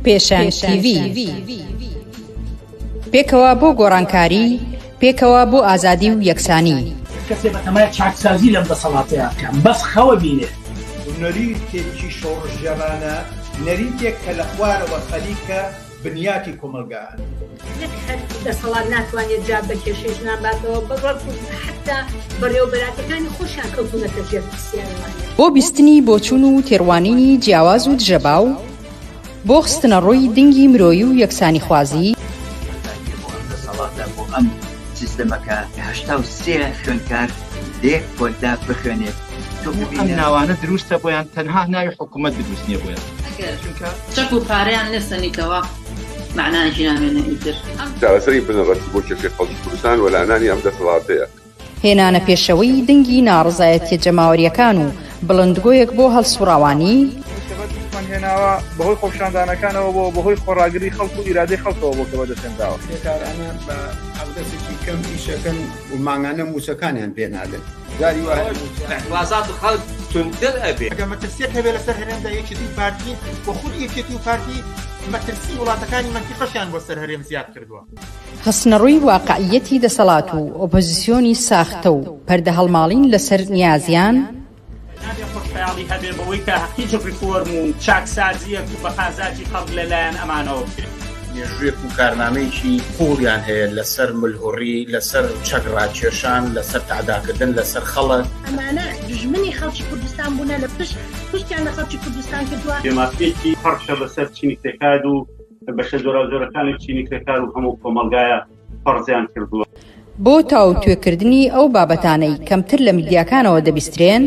پێشەنگ تیڤی. پێکەوە بۆ گۆڕانکاری، پێکەوە بۆ ئازادی و یەکسانی. کەسێ بەتەمای چاکسازی لەم دەسەڵاتەیا بکا بەس خەوە بینێ. نەریتێکی شۆڕشگێڕانە، نەریتێک کە لە خوارەوە خەریکە بنیاتی کۆمەڵگا ئەنێت. نەک هەر دەسەڵات ناتوانێت جواب بە کێشەی ژنان باتەوە، بەڵکو حەتتا بەڕێوەبەراتەکانی خۆشیان کەوتوونەتە ژێر پرسیارەوانە. بۆ بیستنی بۆچوون و تێڕوانینی جیاواز و دژەباو، بۆ خستنەڕووی دنگی مرۆیی و یەکسانیخوازی. کۆتاییە بۆ ئەم دەسەڵاتە، بۆ ئەم سیستەمە کە 83 خوێندکار لە یەک پۆلدا بخوێنێت. تۆ ئەم ببینە. ناوانە دروستە بۆیان تەنها ناوی حکومەت دروست نیە بۆیان. ئەگەر چونکە. چەک و پارەیان لێ سەنیتەوە مەعنایەکی نامێنێ ئیتر. چارەسەری بنەڕەتی بۆ کێشەی خەڵکی کوردستان وەلانانی ئەم دەسەڵاتەیە. هێنانە پێشەوەی دەنگی ناڕەزایەتیە جەماوەریەکان و بڵندگۆیەک بۆ هەڵسوڕاوانی. ئەوەی کە بەدەستمان هێناوە بەهۆی خۆپیشاندانەکانەوە بووە، بەهۆی خۆڕاگری خەڵک و ئیرادەی خەڵکەوە بووە کە بەدەستهێنراوە. کرێکارانە بە حەقدەستێکی کەم ئیشەکەن و مانگانە مووچەکانیان پێ نادەن. جاری وا هەیە مووچە. ئیعترازات خەڵک توندتر ئەبێ. ئەگەر مەترسیەک هەبێ لەسەر هەرێمدا یەکێتی و پارتین و خودی یەکێتی و پارتی مەترسی وڵاتەکانی مەنتیقەشیان بۆ سەر هەرێم زیاد کردووە. خستنەڕووی واقعییەتی دەسەڵات و ئۆپۆزیسیۆنی ساختە و پەردەهەڵماڵین لەسەر نیازیان. نابێ خۆشخەیاڵی هەبێ بەوەی کە هیچ ڕیفۆرم و چاکسازییەک و بە قازاجی خەڵک لە لایەن ئەمانەوە بکرێ. مێژوویەک و کارنامەیەکی قووڵیان هەیە لەسەر ملهوڕی، لەسەر چەک ڕاکێشان، لەسەر تەعداکردن لەسەر خەڵک. ئەمانە دوژمنی خەڵکی کوردستان بوونە لە پشت پشتیان لە خەڵکی کوردستان کردووە. بێمافییەکی پڕکە بەسەر چینی کرێکار و بەشە جۆراوجۆرەکانی چینی کرێکار و هەموو کۆمەڵگایە فەرزیان کردووە. بۆ تاوتوێکردنی ئەو بابەتانەی کەمتر لە میدیاکانەوە دەبیسترێن.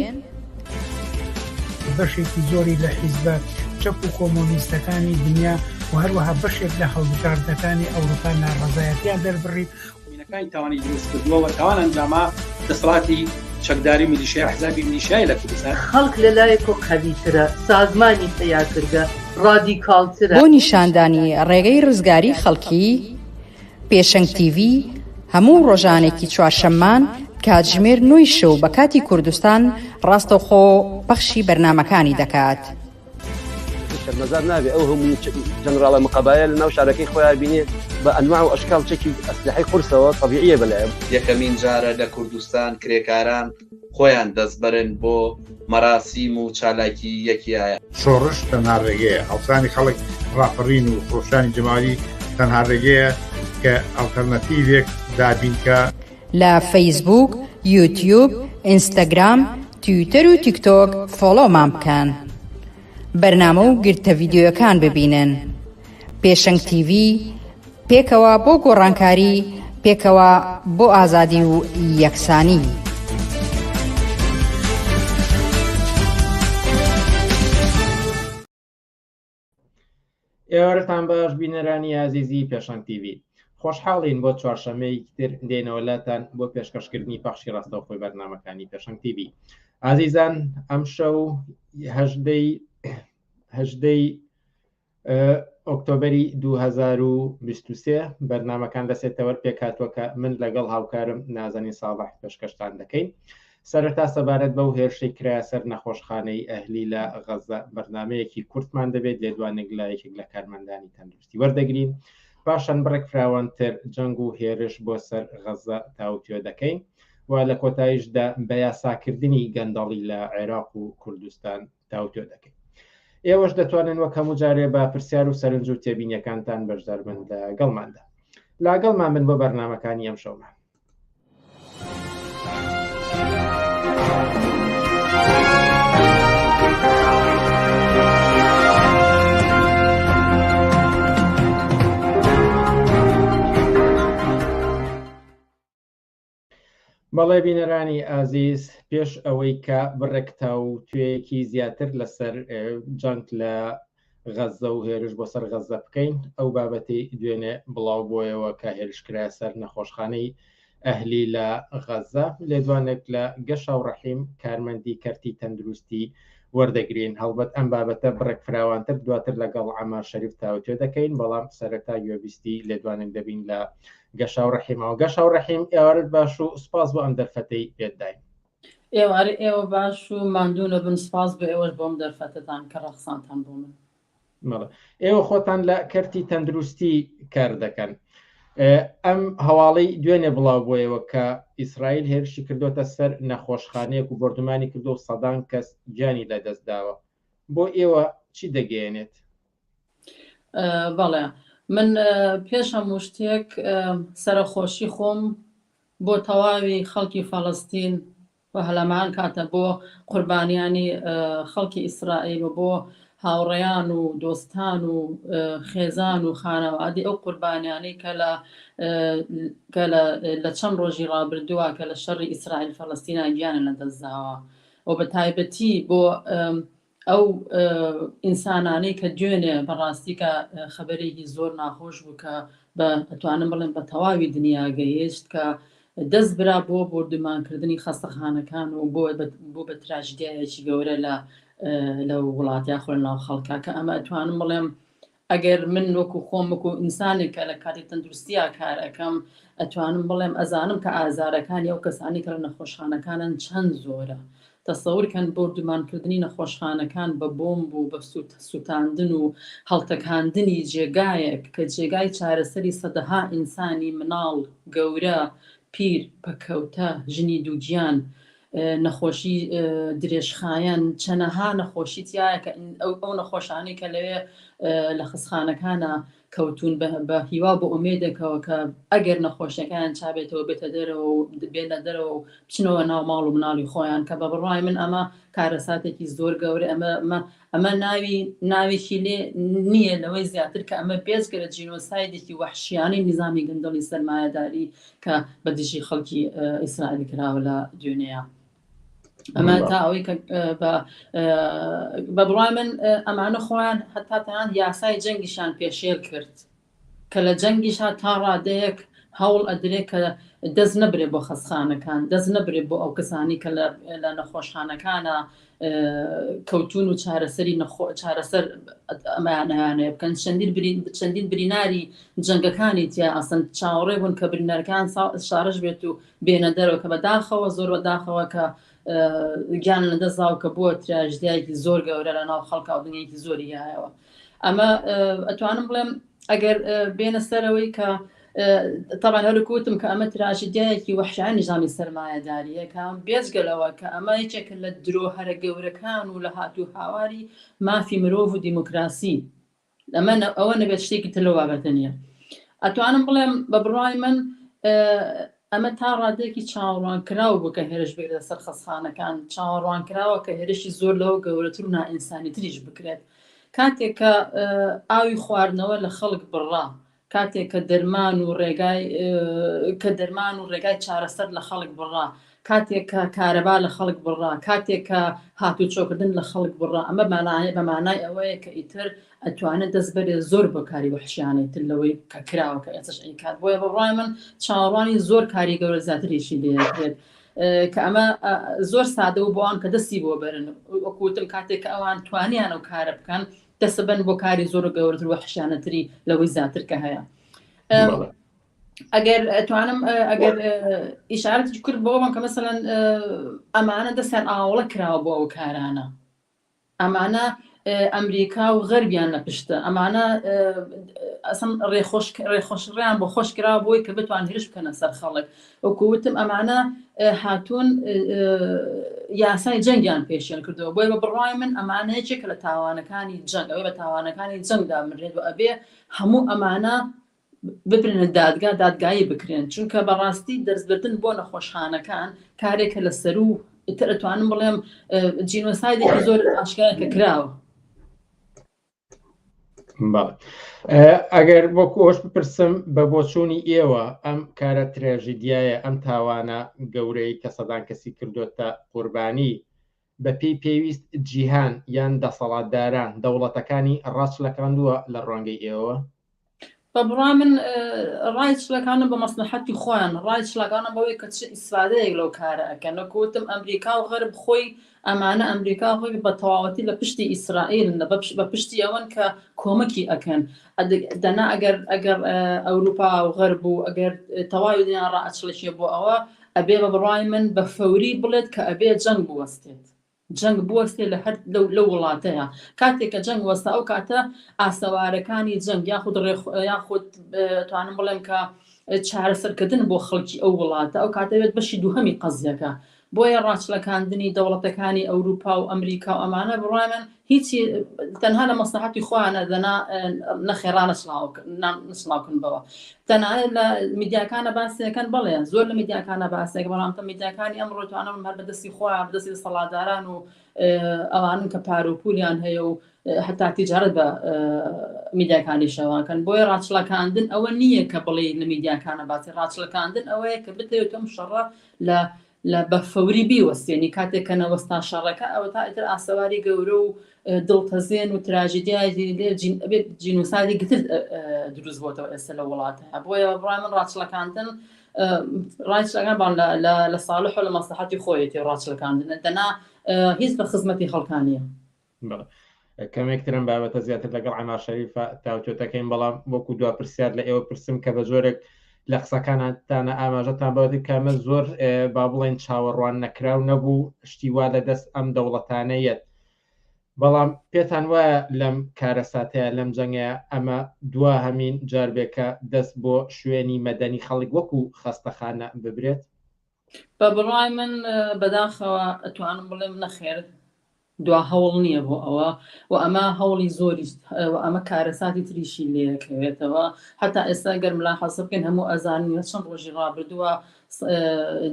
بەشێکی زۆری لە حیزبە چەپ و کۆمۆنیستەکانی دنیا و هەروەها بەشێک لە هەڵبژاردنەکانی ئەوروپا ناڕەزایەتیان دەربڕی. مینەکانی تاوانی دروست کردووە و تاوان ئەنجاما دەسەڵاتی چەکداری میلیشیا ئەحزابی میلیشیای لە کوردستان. خەڵک لە لایەکۆ قەویترە، سازمانی پەیا کردگە، ڕادیکاڵترە. بۆ نیشاندانی ڕێگەی ڕزگاری خەڵکی، پێشەنگ تیڤی هەموو ڕۆژانێکی چوارشەممان کاتژمێر نۆی شەو بە کاتی کوردستان ڕاستەوخۆ پەخشی بەرنامەکانی دەکات. شەرمەزار نابێ ئەو هەموو جەنراڵە مقەبایە لە ناو شارەکەی خۆیان بینێ بە ئەنواع و ئەشکال چەکی ئەسلحەی قورسەوە تەبیعیە بەلایەم. یەکەمین جارە لە کوردستان کرێکاران خۆیان دەستبەرن بۆ مەراسیم و چالاکی یەکیایە. شۆڕش تەنها ڕێگەیە، هەڵسانی خەڵک، ڕاپەڕین و خرۆشانی جەماوەری تەنها ڕێگەیە کە ئەڵتەرناتیڤێک دابین کا. لە فەیسبووک، یوتیوب، ئینستاگرام، تویتەر و تیکتۆک فۆڵۆمان بکەن. بەرنامە و گرتە ڤیدیۆیەکان ببینن. پێشەنگ تیڤی، پێکەوە بۆ گۆڕانکاری، پێکەوە بۆ ئازادی و یەکسانی. ئێوارەتان باش بینەرانی ئازیزی پێشەنگ تیڤی خۆشحاڵین بۆ چوارشەمەیەکی تر دێنەوە لاتان بۆ پێشکەشکردنی پەخشی ڕاستەوخۆی بەرنامەکانی پێشەنگ تیڤی ئازیزان ئەمشەو هەژدەی هەژدەی ئۆکتۆبری 2023 بەرنمەکان لە سێ تەوەر پێکهاتووە کە من لەگەڵ هاوکارم نازەنین ساڵح پێشکەشتان دەکەین سەرەتا سەبارەت بەو هێرشەی کرایە سەر نەخۆشخانەی ئەهلی لە غەززە بەرنامەیەکی کورتمان دەبێت، لێدوانێک لە یەکێک لە کارمەندانی تەندروستی وەردەگرین، پاشان بڕێک فراوانتر جەنگ و هێرش بۆ سەر غەززە تاوتوێ دەکەین و لە کۆتاییشدا بە یاساکردنی گەندەڵی لە عێراق و کوردستان تاوتوێ دەکەین. ئێوەش دەتوانن وەک هەموو جارێ بە پرسیار و سەرنج و تێبینیەکانتان بەشدار بن لەگەڵماندا. لاگەڵمان بن بۆ بەرنامەکانی ئەمشەومان. بەڵێ بینەرانی ئازیز پێش ئەوەی کە بڕێک تاوتوێیەکی زیاتر لەسەر جەنگ لە غەززە و هێرش بۆ سەر غەززە بکەین، ئەو بابەتەی دوێنێ بڵاو بۆیەوە کە هێرش کرایە سەر نەخۆشخانەی ئەهلی لە غەززە، لێدوانێک لە گەشاو ڕەحیم کارمەندی کەرتی تەندروستی وەردەگرین. هەڵبەت ئەم بابەتە بڕێک فراوانتر دواتر لەگەڵ عەمار شەریف تاوتوێ دەکەین، بەڵام سەرەتا گوێبیستی لێدوانێک دەبین لە گەشاو ڕەحیمەوە. گەشاو ڕەحیم ئێوارەت باش و سوپاس بۆ ئەم دەرفەتەی پێت داین. ئێوارەی ئێوە باش و ماندوو نەبن، سوپاس بۆ ئێوەش بۆم دەرفەتەتان کە ڕەخسانتان بۆ من. ئێوە خۆتان لە کەرتی تەندروستی کار دەکەن. ئەم هەواڵەی دوێنێ بڵاو بۆیەوە کە ئیسرائیل هێرشی کردوتە سەر نەخۆشخانەیەک و بۆردومانی کردو و سەدان کەس گیانی لەدەست داوە بۆ ئێوە چی دەگەیەنێت؟ بەڵێ من پێش هەموو شتێک سەرەخۆشی خۆم بۆ تەواوی خەڵکی فەڵەستین و هەلەمان کاتە بۆ قوربانیانی خەڵکی ئیسرائیل و بۆ هاوڕێیان و دۆستان و خێزان و خانەوادەی ئەو قوربانیانەی کە لە کە لە چەند ڕۆژی ڕابردووە کە لە شەڕی ئیسرائیل فەڵەستینا گیانیان لەدەستداوە و بە تایبەتی بۆ ئەو ئینسانانەی کە دوێنێ بەڕاستی کە خەبەرێکی زۆر ناخۆش بوو کە بە ئەتوانم بڵێم بە تەواوی دنیا گەیشت کە دەست برا بۆ بۆردومانکردنی خەستەخانەکان و بۆ بۆ بە تراژیدیایەکی گەورە لە لە وڵات یاخۆ لە ناو خەڵکا کە ئەمە ئەتوانم بڵێم ئەگەر من وەکو خۆم وەکو ئینسانێک کە لە کاتی تەندروستیا کار ئەکەم ئەتوانم بڵێم ئەزانم کە ئازارەکانی ئەو کەسانی کە لە نەخۆشخانەکانن چەند زۆرە تەسەور کەن بۆردومانکردنی نەخۆشخانەکان بە بۆمب و بە سوتاندن و هەڵتەکاندنی جێگایەک کە جێگای چارەسەری سەدەها ئینسانی مناڵ گەورە پیر پەکەوتە ژنی دووگیان نەخۆشی درێژخایەن چەنەها نەخۆشی تایە کە ئەو نەخۆشانەی کە لەوێ لە خستخانەکانە کەوتون بە هیوا بۆ ئومێدێکەوە کە ئەگەر نەخۆشیەکان چابێتەوە بێتە دەرەوە و بێنە دەرەوە و بچنەوە ناو ماڵ و مناڵی خۆیان کە بە بڕوای من ئەمە کارەساتێکی زۆر گەورە ئەمە ئەمە ئەمە ناوی ناوێکی لێ نییە لەوەی زیاتر کە ئەمە بێجگە لە جینۆسایدێکی وەحشیانەی نیزامی گەندەڵی سەرمایەداری کە بە دژی خەڵکی ئیسرائیل کراوە لە دوێنێیە ئەمە تا ئەوەی کە بە بڕای من ئەمانە خۆیان هەتا تەنان یاسای جەنگیشان پێشێل کرد کە لە جەنگیشا تا ڕادەیەک هەوڵ ئەدرێ کە دەست نەبرێ بۆ خەستخانەکان، دەست نەبرێ بۆ ئەو کەسانی کە لە نەخۆشخانەکانە کەوتون و چارەسەری نەخۆ چارەسەر ئەمانیانەیە بکەن چەندین برین چەندین بریناری جەنگەکانی تیا ئەسن چاوەڕێ بوون کە برینارەکان شارش بێت و بێنە دەرەوە کە بەداخەوە زۆر بەداخەوە کە گیان لەدەستدا و کە بووە تراژدیایەکی زۆر گەورە لە ناو خەڵکا و دنیایەکی زۆری یایەوە ئەمە ئەتوانم بڵێم ئەگەر بێنە سەرەوەی کە تەبان هەر وتم کە ئەمە تراژیدیایەکی وەحشیانە نیزامی سەرمایەداریە کە بێجگە لەوە کە ئەمە یەکێکە لە درۆ هەرە گەورەکان و لە هاتوو هاواری مافی مرۆڤ و دیموکراسی ئەمە ئەوە نەبێت شتێکی تر لەو بابەتە نییە ئەتوانم بڵێم بە بڕوای من ئەمە تا ڕادەیەکی چاوەڕوانکراو بوو کە هێرش بکرێتە سەر خەستخانەکان، چاوەڕوانکراوە کە هێرشی زۆر لەوە گەورەتر و نائینسانیتریش بکرێت. کاتێک کە ئاوی خواردنەوە لە خەڵک بڕا، کاتێک کە دەرمان و ڕێگای کە دەرمان و ڕێگای چارەسەر لە خەڵک بڕا، کاتێک کە کارەبا لە خەڵک بڕا، کاتێک کە هاتوچۆکردن لە خەڵک بڕا، ئەمە بە مانای ئەوەیە کە ئیتر ئەتوانێت دەست بەرێ زۆر بۆ کاری وەحشیانەی تر لەوەی کە کراوە کە ئێستاش ئەیکات بۆیە بە بڕوای من چاوەڕوانی زۆر کاری گەورە زیاتریشی لێ ئەکرێت کە ئەمە زۆر سادە و بۆ ئەوان کە دەستی بۆ بەرن وەکو وتم کاتێک کە ئەوان توانیان ئەو کارە بکەن دەسەبەن بۆ کاری زۆر گەورەتر وەحشیانەتری لەوەی زیاتر کە هەیە ئەگەر توانم ئەگەر ئیشارەتی کرد بۆ کە مەسەلەن ئەمانە دەستیان ئاوڵە کراوە بۆ ئەو کارانە ئەمانە ئەمریکا و غەربیان لە پشتە ئەمانە ئەسن ڕێخۆش ڕێخۆش ڕێیان بۆ خۆش کرا بۆی کە بتوان هێرش بکەنە سەر خەڵک وەکو وتم ئەمانە هاتوون یاسای جەنگیان پێشێل کردەوە بۆیە بە بڕوای من ئەمانە یەکێکە لە تاوانەکانی جەنگ ئەوەی بە تاوانەکانی جەنگ دابنرێت و ئەبێ هەموو ئەمانە ببرێنە دادگا دادگایی بکرێن چونکە بەڕاستی دەستبردن بۆ نەخۆشخانەکان کارێکە لە سەروو ئیتر ئەتوانم بڵێم جینۆسایدێکی زۆر ئاشکرا کە کراوە. ئەگەر وەکو ئەوش بپرسم بە بۆچوونی ئێوە ئەم کارە تراژیدیایە ئەم تاوانە گەورەی کە سەدان کەسی کردوتە قوربانی بە پێی پێویست جیهان یان دەسەڵاتداران دەوڵەتەکانی ڕاچلەکاندووە لە ڕوانگەی ئێوەوە؟ بە بڕوای من ڕای چلەکانە بە مەسلحەتی خۆیان ڕای چلەکانە بەوەی کە چ ئیسفادەیەک لەو کارە ئەکەن وەکو وتم ئەمریکا و غەرب خۆی ئەمانە ئەمریکا و غەرب بە تەواوەتی لە پشتی ئیسرائیلن لە بە پشتی ئەوەن کە کۆمەکی ئەکەن دەنا ئەگەر ئەگەر ئەوروپا و غەرب و ئەگەر تەواوی دنیا ڕائەچڵەکێ بۆ ئەوە ئەبێ بە بڕوای من بە فەوری بڵێت کە ئەبێ جەنگ بوەستێت. جەنگ بوەستێ لە هەر لەو لەو وڵاتەیە کاتێک کە جەنگ وەستا ئەو کاتە ئاسەوارەکانی جەنگ یاخود ڕێخ یاخود توانم بڵێم کە چارەسەرکردن بۆ خەڵکی ئەو وڵاتە ئەو کاتە بێت بەشی دووهەمی قەزیەکە بۆیە ڕاچڵەکاندنی دەوڵەتەکانی ئەوروپا و ئەمریکا و ئەمانە بڕای من هیچی تەنها لە مەسلحەتی خۆیانە دەنا نەخێر ڕانەچڵاوکن بەوە تەنانەت لە میدیاکانە باسیەکەن بەڵێ زۆر لە میدیاکانە باسێک بەڵام تە میدیاکانی ئەمڕۆ توانم هەر بەدەستی خۆیان بەدەستی دەسەڵاتداران و ئەوانن کە پارە و پولیان هەیە و هەتا تیجارەت بە میدیاکانیشەوەکەن بۆیە ڕاچڵەکاندن ئەوە نییە کە بڵێ لە میدیاکانە باسی ڕاچڵەکاندن ئەوەیە کە بتەوێت ئەم شەڕە لە لە بە فەوری بیوەستێنی کاتێک کە نەوەستا شەڕەکە ئەوەتا ئیتر ئاسەواری گەورە و دڵتەزێن و تراژیدیای لێ ئەبێت جینۆسایدی گتر دروست بۆتەوە ئێستا لە وڵاتە بۆیە بڕای من ڕاچڵەکاندن ڕایچڵەکان بان لە ساڵح و لە مەسلحەتی خۆیەتی ڕاچڵەکاندن دەنا هیچ بە خزمەتی خەڵکانیە. بەڵێ کەمێک ترم بابەتە زیاتر لەگەڵ عەمار شەریفە تاوتوێ دەکەین بەڵام وەکو دوا پرسیار لە ئێوە پرسم کە بە جۆرێک لە قسەکانتانە ئاماژەتان بەوە کرد کە ئەمە زۆر با بڵێن چاوەڕوان نەکراو نەبوو شتی وا لە دەست ئەم دەوڵەتانە یەت بەڵام پێتان وایە لەم کارەساتەیە لەم جەنگەیە ئەمە دوا هەمین جار بێ کە دەست بۆ شوێنی مەدەنی خەڵک وەکو خەستەخانە ببرێت؟ بە بڕوای من بەداخەوە ئەتوانم بڵێم نەخێر دوا هەوڵ نییە بۆ ئەوە و ئەمە هەوڵی زۆریش و ئەمە کارەساتی تریشی لێکەوێتەوە هەتا ئێستا گەر ملاحەزە بکەین هەموو ئەزانین لە چەند ڕۆژی ڕابردووە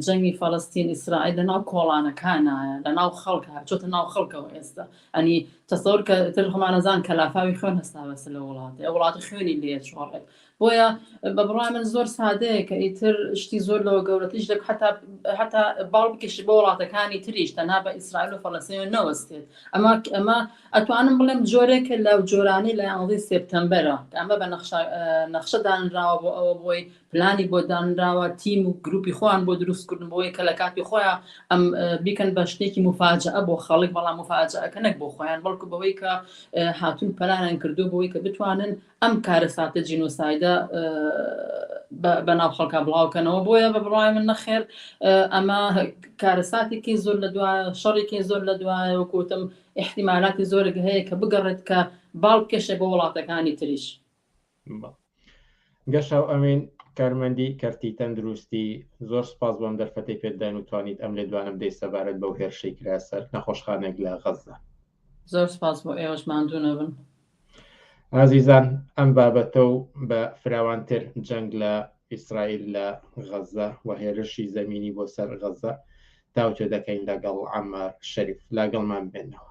جەنگی فەڵەستین ئیسرائیل لە ناو کۆڵانەکانایە لە ناو خەڵکە چۆتە ناو خەڵکەوە ئێستا ئەنی تەسەور کە تر خۆمانەزان کە لافاوی خوێن هەستاوەسە لە وڵاتێ ئەو وڵاتە خوێنی لێ چۆڕێت بۆیە بە بڕوای من زۆر سادەیە کە ئیتر شتی زۆر لەوە گەورەتریش دەک حتا حتا باڵ بکێشی بۆ وڵاتەکانی تریش تەنها بە ئیسرائیل و فەلەستین نەوەستێت ئەمە ئەمە ئەتوانم بڵێم جۆرێکە لە جۆرانەی لە یانزەی سێپتەمبەرە کە ئەمە بە نەخشە نەخشە دانراوە بۆ ئەوە بۆی پلانی بۆ دانراوە تیم و گروپی خۆیان بۆ دروستکردن بۆی کە لە کاتی خۆیان ئەم بیکەن بە شتێکی مفاجئە بۆ خەڵک بەڵام مفاجئەکە نەک بۆ خۆیان بەڵکو بەوەی کە هاتون پلانیان کردو بۆی کە بتوانن ئەم کارەساتە جینۆسایدە بە ناو خەڵکا بڵاوکەنەوە بۆیە بە بڕوای من نەخێر ئەمە کارەساتێکی زۆر لە دوای شەڕێکی زۆر لە دوایە وەکوتم احتیمالاتی زۆرێک هەیە کە بگەڕێت کە باڵ بکێشێ بۆ وڵاتەکانی تریش. گەشاو ئەمین کارمەندی کەرتی تەندروستی زۆر سپاس بۆم دەرفەتەی پێت داین و توانیت ئەم لێدوانە بدەیت سەبارەت بەو هێرشەی کرا سەر نەخۆشخانەیەک لە غەززە. زۆر سپاس بۆ ئێوەش ماندوو نەبن. ئازیزان ئەم بابەتە و بە فراوانتر جەنگ لە ئیسرائیل لە غەززە و هێرشی زەمینی بۆ سەر غەززە تاوتوێ دەکەین لەگەڵ عەمار شەریف لاگەڵمان بێنەوە.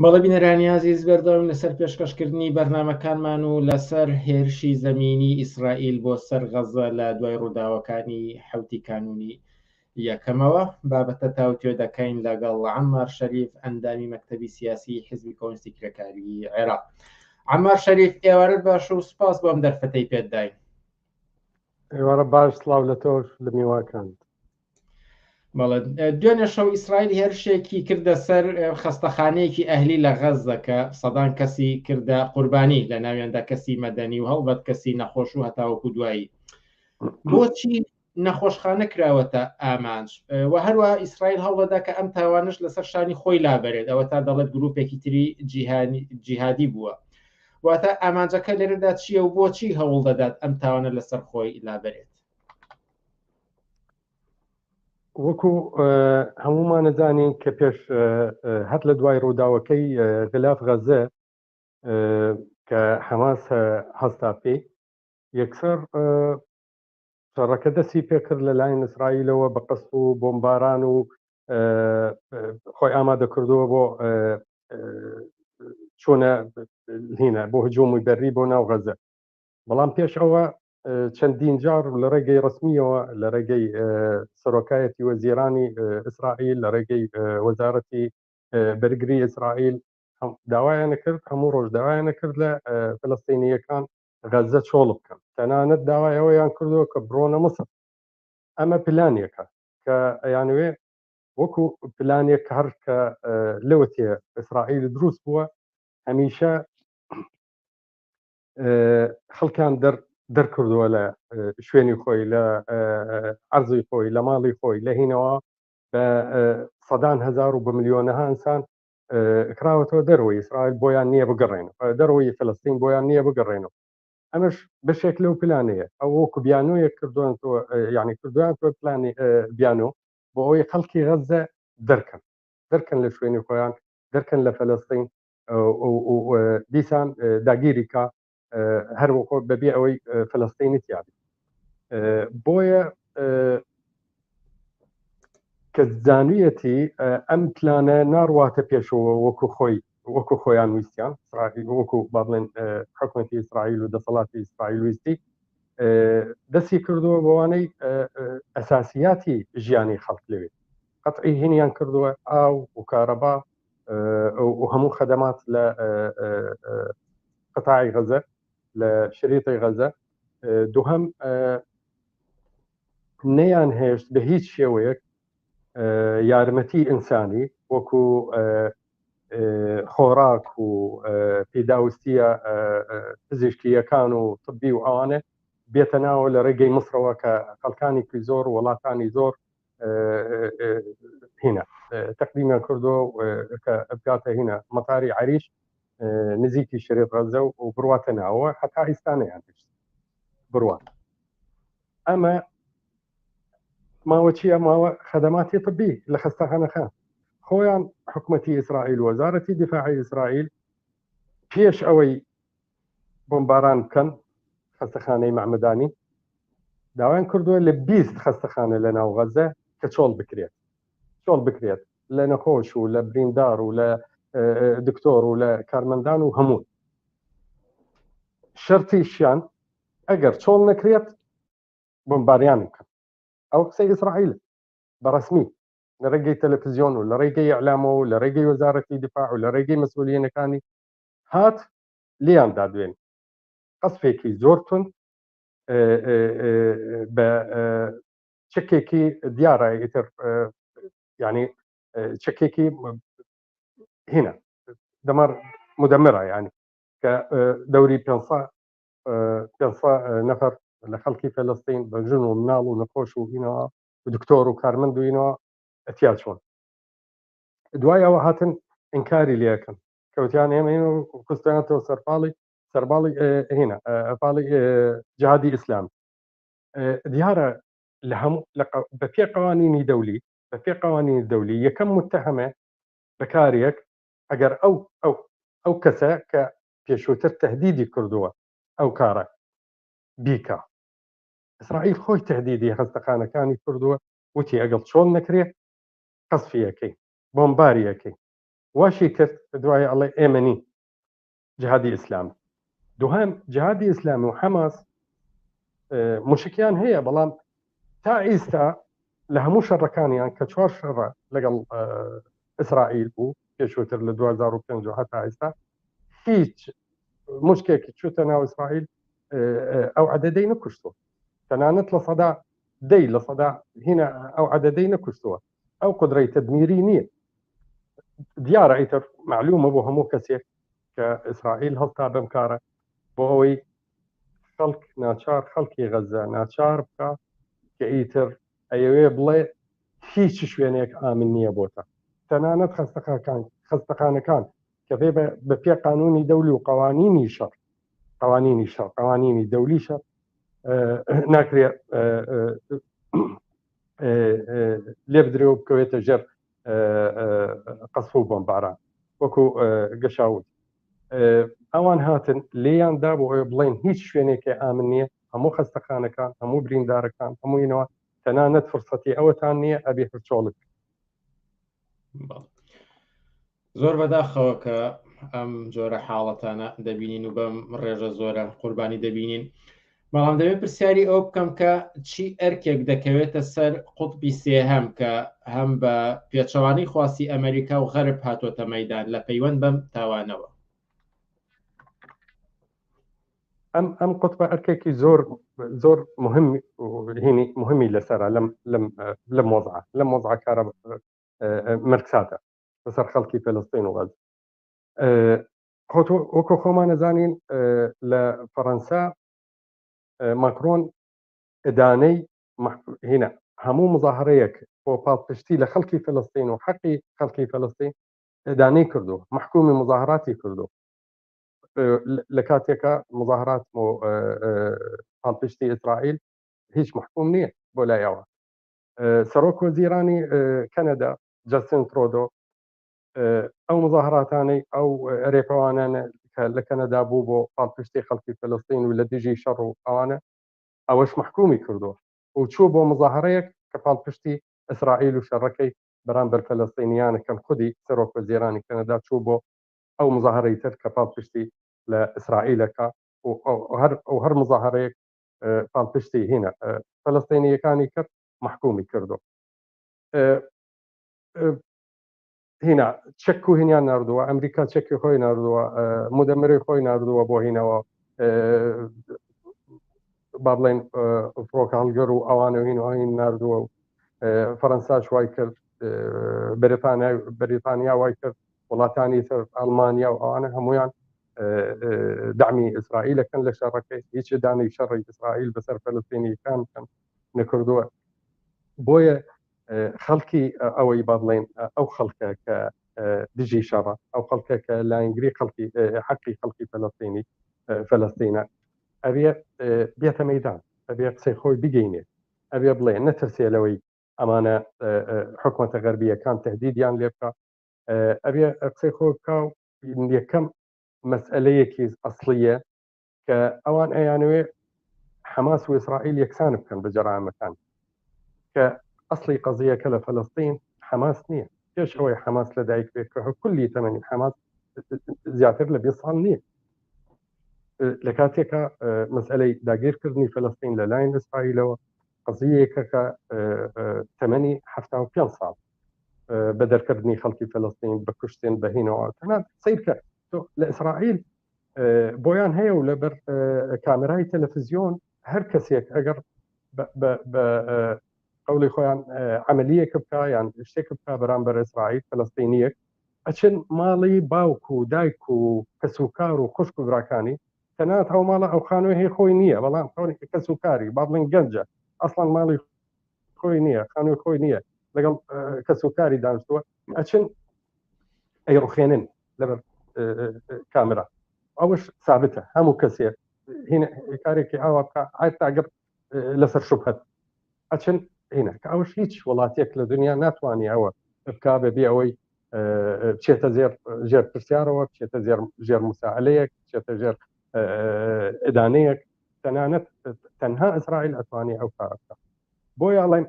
بەڵێ بینەرانی ئازیز بەردەوام لەسەر پێشکەشکردنی بەرنامەکانمان و لەسەر هێرشی زەمینی ئیسرائیل بۆ سەر غەزە لە دوای ڕووداوەکانی حوتی کانونی یەکەمەوە بابەتە تاوتوێ دەکەین لەگەڵ عەمار شەریف ئەندامی مەکتەبی سیاسی حزبی کۆمۆنیستی کرێکاریی عێراق. عەمار شەریف ئێوارەت باش و سوپاس بۆ ئەم دەرفەتەی پێت داین. ئێوارە باش سڵاو لە تۆش لە میوانکانت. بەڵێ دوێنێ شەو ئیسرائیل هێرشێکی کردە سەر خەستەخانەیەکی ئەهلی لە غەززە کە سەدان کەسی کردە قوربانی لە ناویاندا کەسی مەدەنی و هەڵبەت کەسی نەخۆش و هەتاوەکو دوایی. بۆچی نەخۆشخانە کراوەتە ئامانج و هەروە ئیسرائیل هەوڵدەدا کە ئەم تاوانش لەسەر شانی خۆی لابەرێت ئەوە تا دەڵێت گروپێکی تری جیهانی جیهادی بووە واتە ئامانجەکە لێرەدا چییە و بۆچی هەوڵ دەدات ئەم تاوانە لەسەر خۆی لابەرێت؟ وەکو هەمومانە زانین کە پێش هەر لە دوای ڕووداوەکەی غلاف غەزە کە حەماس هەستا پێی یەکسەر شەڕەکە دەستی پێکرد لە لایەن ئیسرائیلەوە بە قەسف و بۆمباران و خۆی ئامادە کردووە بۆ چۆنە هینە بۆ هجومی بەرری بۆ ناو غەزە بەڵام پێش ئەوە چەندین جار لە ڕێگەی ڕسمیەوە لە ڕێگەی سەرۆکایەتی وەزیرانی ئیسرائیل لە ڕێگەی وەزارەتی بەرگری ئیسرائیل داوایان کرد هەموو ڕۆژ داوایان کرد لە فلستینیەکان غەزە چۆڵ بکەن تەنانەت داوای ئەوەیان کردووە کە بڕۆنە مسر ئەمە پلانێکە کە ئەیانوێ وەکو پلانێک هەر کە لەوە تێ ئیسرائیل دروست بووە هەمیشە خەڵکان دەر دەرکردووە لە شوێنی خۆی لە عەرزی خۆی لە ماڵی خۆی لە هینەوە بە سەدان هەزار و بە ملیۆنەها ئینسان کراوەتەوە دەرەوەی ئیسرائیل بۆیان نییە بگەڕێن دەرەوەی فلستین بۆیان نییە بگەڕێنەوە ئەمەش بەشێک لەو پلانەیە ئەو وەکو بیانۆیەک کردویان تۆ یعنی کردویان تۆ پلانی بیانۆ بۆ ئەوەی خەڵکی غەزە دەرکەن دەرکەن لە شوێنی خۆیان دەرکەن لە فەلەستین دیسان داگیری کا هەر وەکۆ بەبێ ئەوەی فلستینی تیابی بۆیە کە زانویەتی ئەم پلانە ناڕواتە پێشەوە وەکو خۆی وەکو خۆیان ویستیان ئیسرائیل وەکو با بڵێن حکومەتی ئیسرائیل و دەسەڵاتی ئیسرائیل ویستی دەستی کردووە بەوانەی ئەساسیاتی ژیانی خەڵک لەوێ قەتعی هینیان کردووە ئاو و کارەبا و هەموو خەدەمات لە قەتاعی غەزە لە شریتی غەزە دووهەم نەیان هێشت بە هیچ شێوەیەک یارمەتی ئینسانی وەکو خۆراک و پێداویستیە پزیشکیەکان و طبی و ئەوانە بێتە ناوە لە ڕێگەی مسرەوە کە خەڵکانێکی زۆر وڵاتانی زۆر هینە تەقدیمیان کردو کە بگاتە هینە مەتاری عریش نزیکی شریط غەزە و بڕواتە ناوە هەتا ئیستا نەیان هێشت بڕوات ئەمە ماوە چییە ماوە خەدەماتی طبی لە خەستەخانەکان خۆیان حکومەتی ئیسرائیل وەزارەتی دیفاعی ئیسرائیل پێش ئەوەی بۆمباران بکەن خەستەخانەی مەعمدانی داوایان کردووە لە 20 خەستەخانە لە ناو غەزە کە چۆڵ بکرێت چۆڵ بکرێت لە نەخۆش و لە بریندار و لە دکتۆر و لە کارمەندان و هەموو شەرتیشیان ئەگەر چۆڵ نەکرێت بۆمباریان بکەن ئەو قسەی ئیسرائیل بە ڕسمی لە ڕێگەی تەلەفزیۆن و لە ڕێگەی ئەعلامەوە و لە ڕێگەی وەزارەتی دیفاع و لە ڕێگەی مەسئولیەنەکانی هات لیان دادوێن قەسفێکی زۆر تون بە چەکێکی دیارە ئیتر ینی چەکێکی هینە دەمار مدەمرە ینی کە دەوری 500 نەفەر لە خەڵکی فەلەستین بە ژن و مناڵ و نەخۆش و ئینەوە و دکتۆر و کارمەند و ئینەوە ئەتیا چۆن دوای ئەوە هاتن ئینکاری لەکەن کەوتیان ئێمە خستیانەوە سەرپاڵی سەرباڵی هینە پاڵی جهادی ئیسلام دیارە لە هەموو بە پێ قوانینی دەولی بە پێ قوانینی دەولی یەکەم متهمە بەکارێک ئەگەر ئەو ئەو ئەو کەسە کە پێشووتر تهدیدی کردووە ئەو کارە بیکا. ئیسرائیل خۆی تهدیدی خەستەخانەکانی کردووە وتی ئەگەڵ چۆڵ نەکرێ قەسفی ئەکەین بۆمباری ئەکەین واشی کرد دوای ئەڵێ ئێمە نین جهادی ئیسلامی دوهەم جهادی ئیسلامی و حەماس موشکیان هەیە بەڵام تا ئیستا لە هەموو شەڕەکانیان کە چوار شەڕە لەگەڵ ئیسرائیل بوو پێشووتر لە 2005 هەتا ئێستا هیچ مشکێکی چوتە ناو ئیسرائیل ئەو عدەدەی نەکوشتووە تەنانەت لە سەدا دەی لە سەدا هینە ئەو عدەدەی نەکوشتووە ئەو قدرەی تدمیری نییە دیارە ئیتر معلومە بۆ هەموو کەسێک کە ئیسرائیل هەڵتا بەم کارە بۆ ئەوەی خەڵک ناچار خەڵکی غەزە ناچار بکە کە ئیتر ئەیەوێ بڵێ هیچ شوێنێک ئامن نییە بۆتە تەنانەت خەستەخەکان خەستەخانەکان کە پێ بە پێ قانونی دەولی و قوانینی شەڕ قوانینی شەڕ قوانینی دەولی شەڕ ناکرێ لێ بدرێ و بکەوێتە ژێر قەسف و بۆمباران وەکو گەشاوت ئەوان هاتن لێیان دا بۆ ئەوەی بڵێن هیچ شوێنێکی ئامن نییە هەموو خەستەخانەکان هەموو بریندارەکان هەمووینەوە تەنانەت فرسەتی ئەوەتان نییە ئەبێ هەرچۆڵک زۆر بەداخەوە کە ئەم جۆرە حاڵەتانە دەبینین و بەم ڕێژە زۆرە قوربانی دەبینین بەڵام دەبێت پرسیاری ئەو بکەم کە چی ئەرکێک دەکەوێتە سەر قوتبی سێهەم کە هەم بە پێچەوانەی خواستی ئەمریکا و غەرب هاتۆتە مەدان لە پەیوەند بەم تاوانەوە ئەم ئەم قوتبە ئەرکێکی زۆر زۆر مهم هینی مهمی لەسەرە لەم لەم لەم وەزعە لەم وەزعە کارە مەرگساتە بەسەر خەڵکی فلستین و غەزە. وەکو خۆمان نەزانین لە فەڕەنسا ماکرۆن ئدانەی هینا هەموو مظاهرەیەک بۆ پاڵپشتی لە خەڵکی فلستین و حەقی خەڵکی فلستین ئدانەی کردو، مەحکومی مظاهراتی کردو. لە کاتێکە مظاهرات بۆ پاڵپشتی ئیسرائیل هیچ مەحکوم نییە بۆ لای ئەوە. سەرۆک وەزیرانی کەنەدا جەستن ترۆدۆ ئەو مظاهراتانەی ئەو رێپەوانانە کە لە کەنەدا بوو بۆ پاڵپشتی خەڵکی فلستین و لە دژی شەڕ و ئەوانە، ئەوەش مەحکومی کردووە و چوو بۆ مظاهرەیەک کە پاڵپشتی ئیسرائیل و شەڕەکەی بەرامبەر فەلەستینیانەکەن. خودی سەرۆک وەزیرانی کەنەدا چوو بۆ ئەو مظاهرەی تر کە پاڵپشتی لە ئیسرائیلەکە و هەر مظاهرەیەک پاڵپشتی هینە فەلەستینیەکانی کرد مەحکومی کردو. هینا چەک و هینیان نردووە، ئەمریکا چەکی خۆی نردووە، مدەمری خۆی نردووە بۆ هینەوە، با بڵێن فڕۆکە هەڵگەر و ئەوانە و هین و هین نردووە و فەرەنساش وای کرد، بەریتانیا وای کرد، وڵاتانی تر ئەڵمانیا و ئەوانە هەمویان دەعمی ئیسرائیلەکەن لە شەڕەکەی، هیچ دانی شەڕی ئیسرائیل بەسەر فەلەستینیەکان بکەن نەکردووە. بۆیە خەڵکی ئەوەی با بڵێن ئەو خەڵکە کە دژی شەڕە، ئەو خەڵکە کە لاینگری خەڵکی حەقی خەڵکی فەلەستینی فەلەستینە، ئەبێ بێتە مەدان، ئەبێ قسەی خۆی بگەینێ، ئەبێ بڵێ نەترسێ لەوەی ئەمانە حکومەتە غەربیەکان تهدیدیان لێ بکە، ئەبێ قسەی خۆی بکە. و یەکەم مەسئلەیەکی ئەسڵیە کە ئەوان ئەیانەوێ حەماس و ئیسرائیل یەکسان بکەن بە جەرائمەکان، کە ئەسڵی قەزیەکە لە فەلەستین حەماس نییە. پێش ئەوەی حەماس لەدایک بێت کە کولی تەمەنی حەماس زیاتر لە 20 ساڵ نییە، لە کاتێکا مەسئلەی داگیرکردنی فەلەستین لە لاین ئیسرائیلەوە قەزیەیەکە کە تەمەنی 75 ساڵ، بە دەرکردنی خەڵکی فەلەستین، بە کوشتن، بە هینەوە. تەنانەت سەیرکە لە ئیسرائیل بۆیان هەیە و لەبەر کامێرای تەلەفزیۆن هەر کەسێک ئەگەر بە قەولی خۆیان عملیەکە بکە یان شتێک بکە بەرامبەر ئیسرائیل، فلستینیەک ئەچن ماڵی باوک و دایک و کەسوکار و خوشک و براکانی، تەنات ئەو ماڵە ئەو خانووی هی خۆی نییە، بەڵام کەسوکاری با بڵێن گەنجە ئەسڵەن ماڵی خۆی نییە، خانووی خۆی نییە، لەگەڵ کەسوکاری دانیشتووە، ئەچن ئەیڕوخێنن لەبەر کامرا. ئەوەش سابتە، هەموو کەسێک هینە کارێکی ئاوا بکە تاگەر لەسەر شوبهەت ئەچن هینە، کە ئەوش هیچ وڵاتێک لە دنیا ناتوانانی ئەوە بکا بەبێ ئەوەی بچێتە ژێر پرسیارەوە، بچێتە ژێر مساعلەیەک، بچێتە ژێر ئدانەیەک. تەنانەت تەنها ئیسرائیل ئەتوانێ ئەو کارە بکە. بۆیە ئەڵێن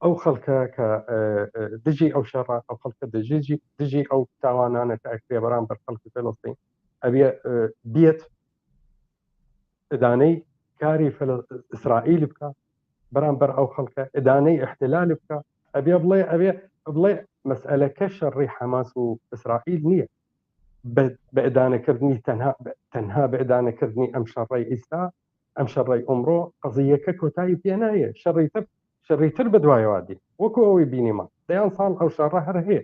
ئەو خەڵکە کە دژی ئەو شەڕە، ئەو خەڵکە دژی ئەو تاوانانە کە ئەکرێ بەرامبەر خەڵکی فەلەستین، ئەبێ بێت ئدانەی کاری ئیسرائیل بکە بەرامبەر ئەو خەڵکە، ئدانەی احتلال بکە. ئەبێ بڵێ ئەبێ بڵێ مەسئلەکە شەڕی حەماس و ئیسرائیل نییە. بە ئدانەکردنی تەنها بە ئدانەکردنی ئەم شەڕەی ئیستا، ئەم شەڕەی ئەمڕۆ، قەزیەکە کۆتایی پێ نایە، شەڕی تر بەدوایەوە دێ. وەکو ئەوەی بینیمان دەیان ساڵ ئەو شەڕە هەر هەیە،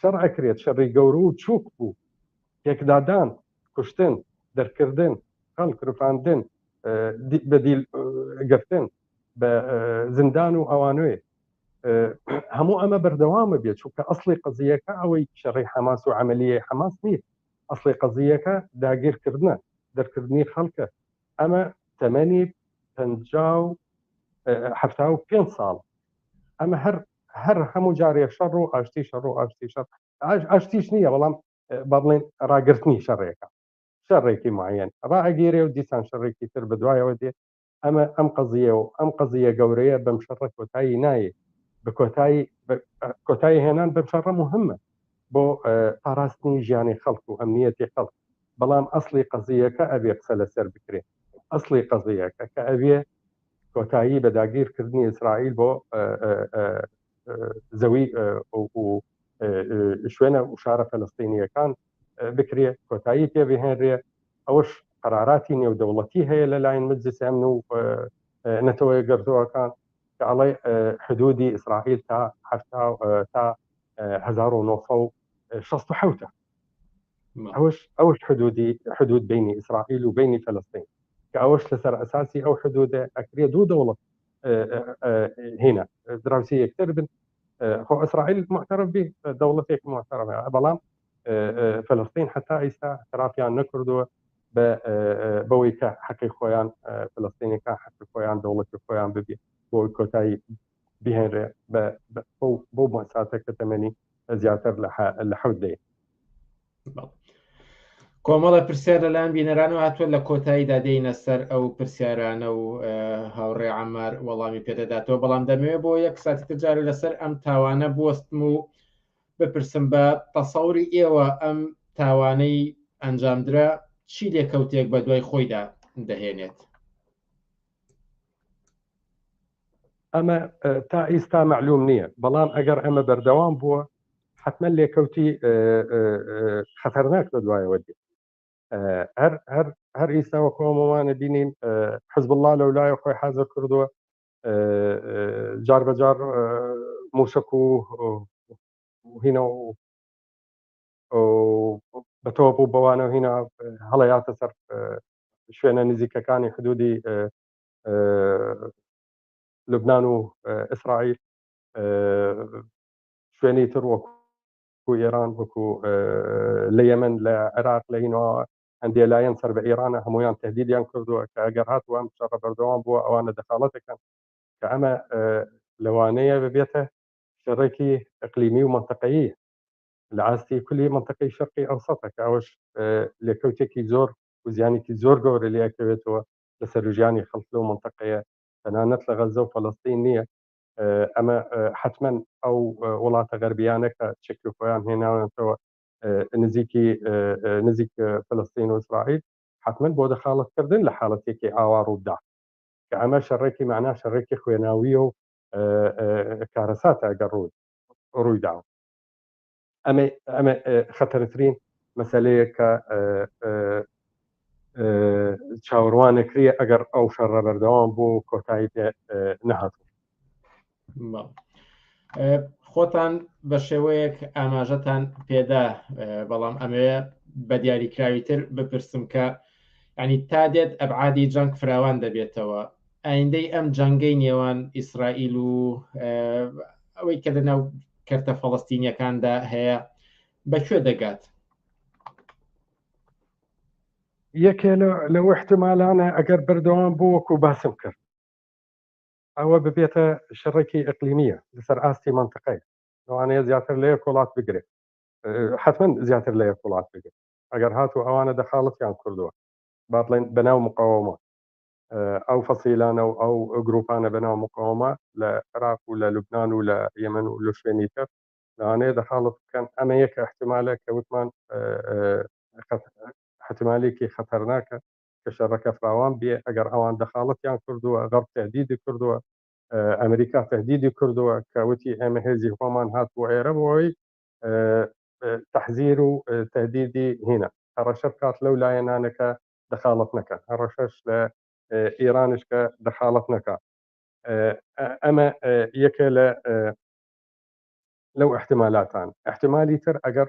شەڕ ئەکرێت، شەڕی گەورە و چوک بوو، پێکدادان، کوشتن، دەرکردن، خەڵک رفاندن، بە دیل گرتن، بە زیندان و ئەوانەیە. هەموو ئەمە بەردەوامە بێت، چونکە ئەسڵی قەزیەکە ئەوەی شەڕی حەماس و عەمەلیەی حەماس نییە. ئەسڵی قەزیەکە داگیرکردنە، دەرکردنی خەڵکە. ئەمە تەمەنی 75 ساڵ، ئەمە هەر هەموو جارێ شەڕ و ئاشتی، شەڕ و ئاشتی، شەڕ، ئاشتیش نییە، بەڵام با بڵێن ڕاگرتنی شەڕێکە، شەڕێکی معەن ڕائەگیرێ و دیسان شەڕێکی تر بەدوایەوە دێ. ئەمە ئەم قەزیە و ئەم قەزیە گەورەیە بەم شەڕە کۆتایی نایە. بە کۆتایی هێنان بەم شەڕە مهمە بۆ پاراستنی ژیانی خەڵک و ئەمنیەتی خەڵک، بەڵام ئەسڵی قەزیەکە ئەبێ قسە لەسەر بکرێ. ئەسڵی قەزیەکە کە ئەبێ کۆتایی بە داگیرکردنی ئیسرائیل بۆ زەوی و شوێنە و شارە فەلەستینیەکان بکرێ، کۆتایی پێ بهێنرێ. ئەوەش قەراراتی نێودەوڵەتی هەیە لەلاین مەجلیسی ئەمن و نەتەوە یەکگرتووەکان. کە ئەڵێ حدودی ئیسرائیل تا حەفتا تا 1967 ئەوش ئەوش حدودی حدود بینی ئیسرائیل و بینی فلسطین کە ئەوەش لەسەر ئەساسی ئەو حدودە ئەکرێ دوو دەوڵەت هینا دراوسی یەکتر بن خۆ ئیسرائیل معترف به دەوڵەتێک معترف بەڵام فلسطین حتا ئیستا اعترافیان نەکردووە بەوەی کە حەقی خۆیان فلسطینەکان حەقی خۆیان دەوڵەتی خۆیان ببێ بۆ کۆتایی بهێنرێ بۆ مەساتە کە تەمەنی زیاتر لە حەوت دەیە. کۆمەڵە پرسیار لەلایەن بینەرانەوە هاتووە لە کۆتاییدا دێینە سەر ئەو پرسیارانە و هاوڕێ عەمار وەڵامی پێدەداتەوە بەڵام دەمەوێت بۆ یەک ساتی تر جارێ لەسەر ئەم تاوانە بوەستم و بپرسم بە تەسەوری ئێوە ئەم تاوانەی ئەنجامدرا چی لێکەوتێک بە دوای خۆیدا دەهێنێت؟ ئەمە تا ئیستا مەعلوم نییە بەڵام ئەگەر ئەمە بەردەوام بووە حتمما لێکەوتی خەتەرناک بە دوایەوە دێت هەر هەر هەر ئیستا وەکۆمەوانە بینین حزب الله لەولایە خۆی حاضر کردووە جار بە جار موشک و هینە و بە تۆپ و بەوانە هینا هەڵەیاتە سەر شوێنە نزیکەکانی حدودی لوبناان و ئیسرائیل شوێنی تر وەکو ئێران وەکو لە یەمن لە عێراق لە هینەوە هەندێ لایەن سەر بە ئێرانە هەمویان تهدیدیان کردووە کە ئەگەر هاتوو ئەم شەڕە بەردەوام بووە ئەوانە دەخاڵەتەکەن کە ئەمە لەوانەیە ببێتە شەڕێکی ئەقلیمی و منطقەیی لە ئاستی کولی منطقەی شەرقی ئەوسەتە کە ئەوەش لێکەوتێکی زۆر و زیانێکی زۆر گەورە لێ ئەکەوێتەوە لەسەر ژیانی خەڵک لەو منطقەیە تەنانەت لە غەزە و فەلەستین نییە ئەمە حتمما ئەو وڵاتە غەربیانە کە چەکی خۆیان هێناوێنەوە نزیکی نزیک فلستین و ئیسرائیل حتمما بۆ دەخاڵەتکردن لە حاڵەتێکی ئاوا ڕوودا کە ئەمە شەڕێکی معنا شەڕێکی خوێناویە و کارەساتە ئەگەر ڕوو ڕوویداوە ئەمە ئەمە خەتەرترین مەسلەیە کە چاوەڕوانەکریە ئەگەر ئەو شەڕە بەردەوام بوو کۆتایی پێ نەهاتوو. خۆتان بە شێوەیەک ئاماژەتان پێدا بەڵام ئەمەوێ بە دیاریکراویتر بپرسم کە ینی تا دێت ئەبعادی جەنگ فراوان دەبێتەوە ئایندەی ئەم جەنگەی نێوان ئیسرائیل و ئەوەی کە لەناو کەرتە فەڵستینیەکاندا هەیە بەکوێ دەگات؟ یەکێ لەو احتمالانە ئەگەر بەردەوام بوو وەکو باسم کرد ئەوە ببێتە شەڕێکی ئەقلیمیە لەسەر ئاستی منطقەی لەوانەیە زیاتر لە یەک وڵات بگرێت حتمما زیاتر لە یەک وڵات بگرێت ئەگەر هاتوو ئەوانە دەخاڵەتیان کردووە با بڵێن بەناو مقاومە ئەو فەسیلانە و ئەو گروپانە بەناو مقاومە لە عێراق و لە لوبناان و لە یەمەن و لە شوێنی تر لەوانەیە دەخاڵت بکەن ئەمە یەکە احتمالە کە وتمان احتمالێکی خەتەرناکە کە شەڕەکە فراوان بێ ئەگەر ئەوان دەخاڵەتیان کردووە غەرب تهدیدی کردووە ئەمریکا تهدیدی کردووە کە وتی ئێمە هێزی خۆمان هات بۆ ئێرە بۆی تحزیر و تهدیدی هینە هەڕەشە بکات لەو لایەنانەکە دەخاڵەت نەکەن هەڕەشەش لە ئێرانش کە دەخاڵەت نەکات ئەمە یەکێ لە لەو احتمالاتان احتمالی تر ئەگەر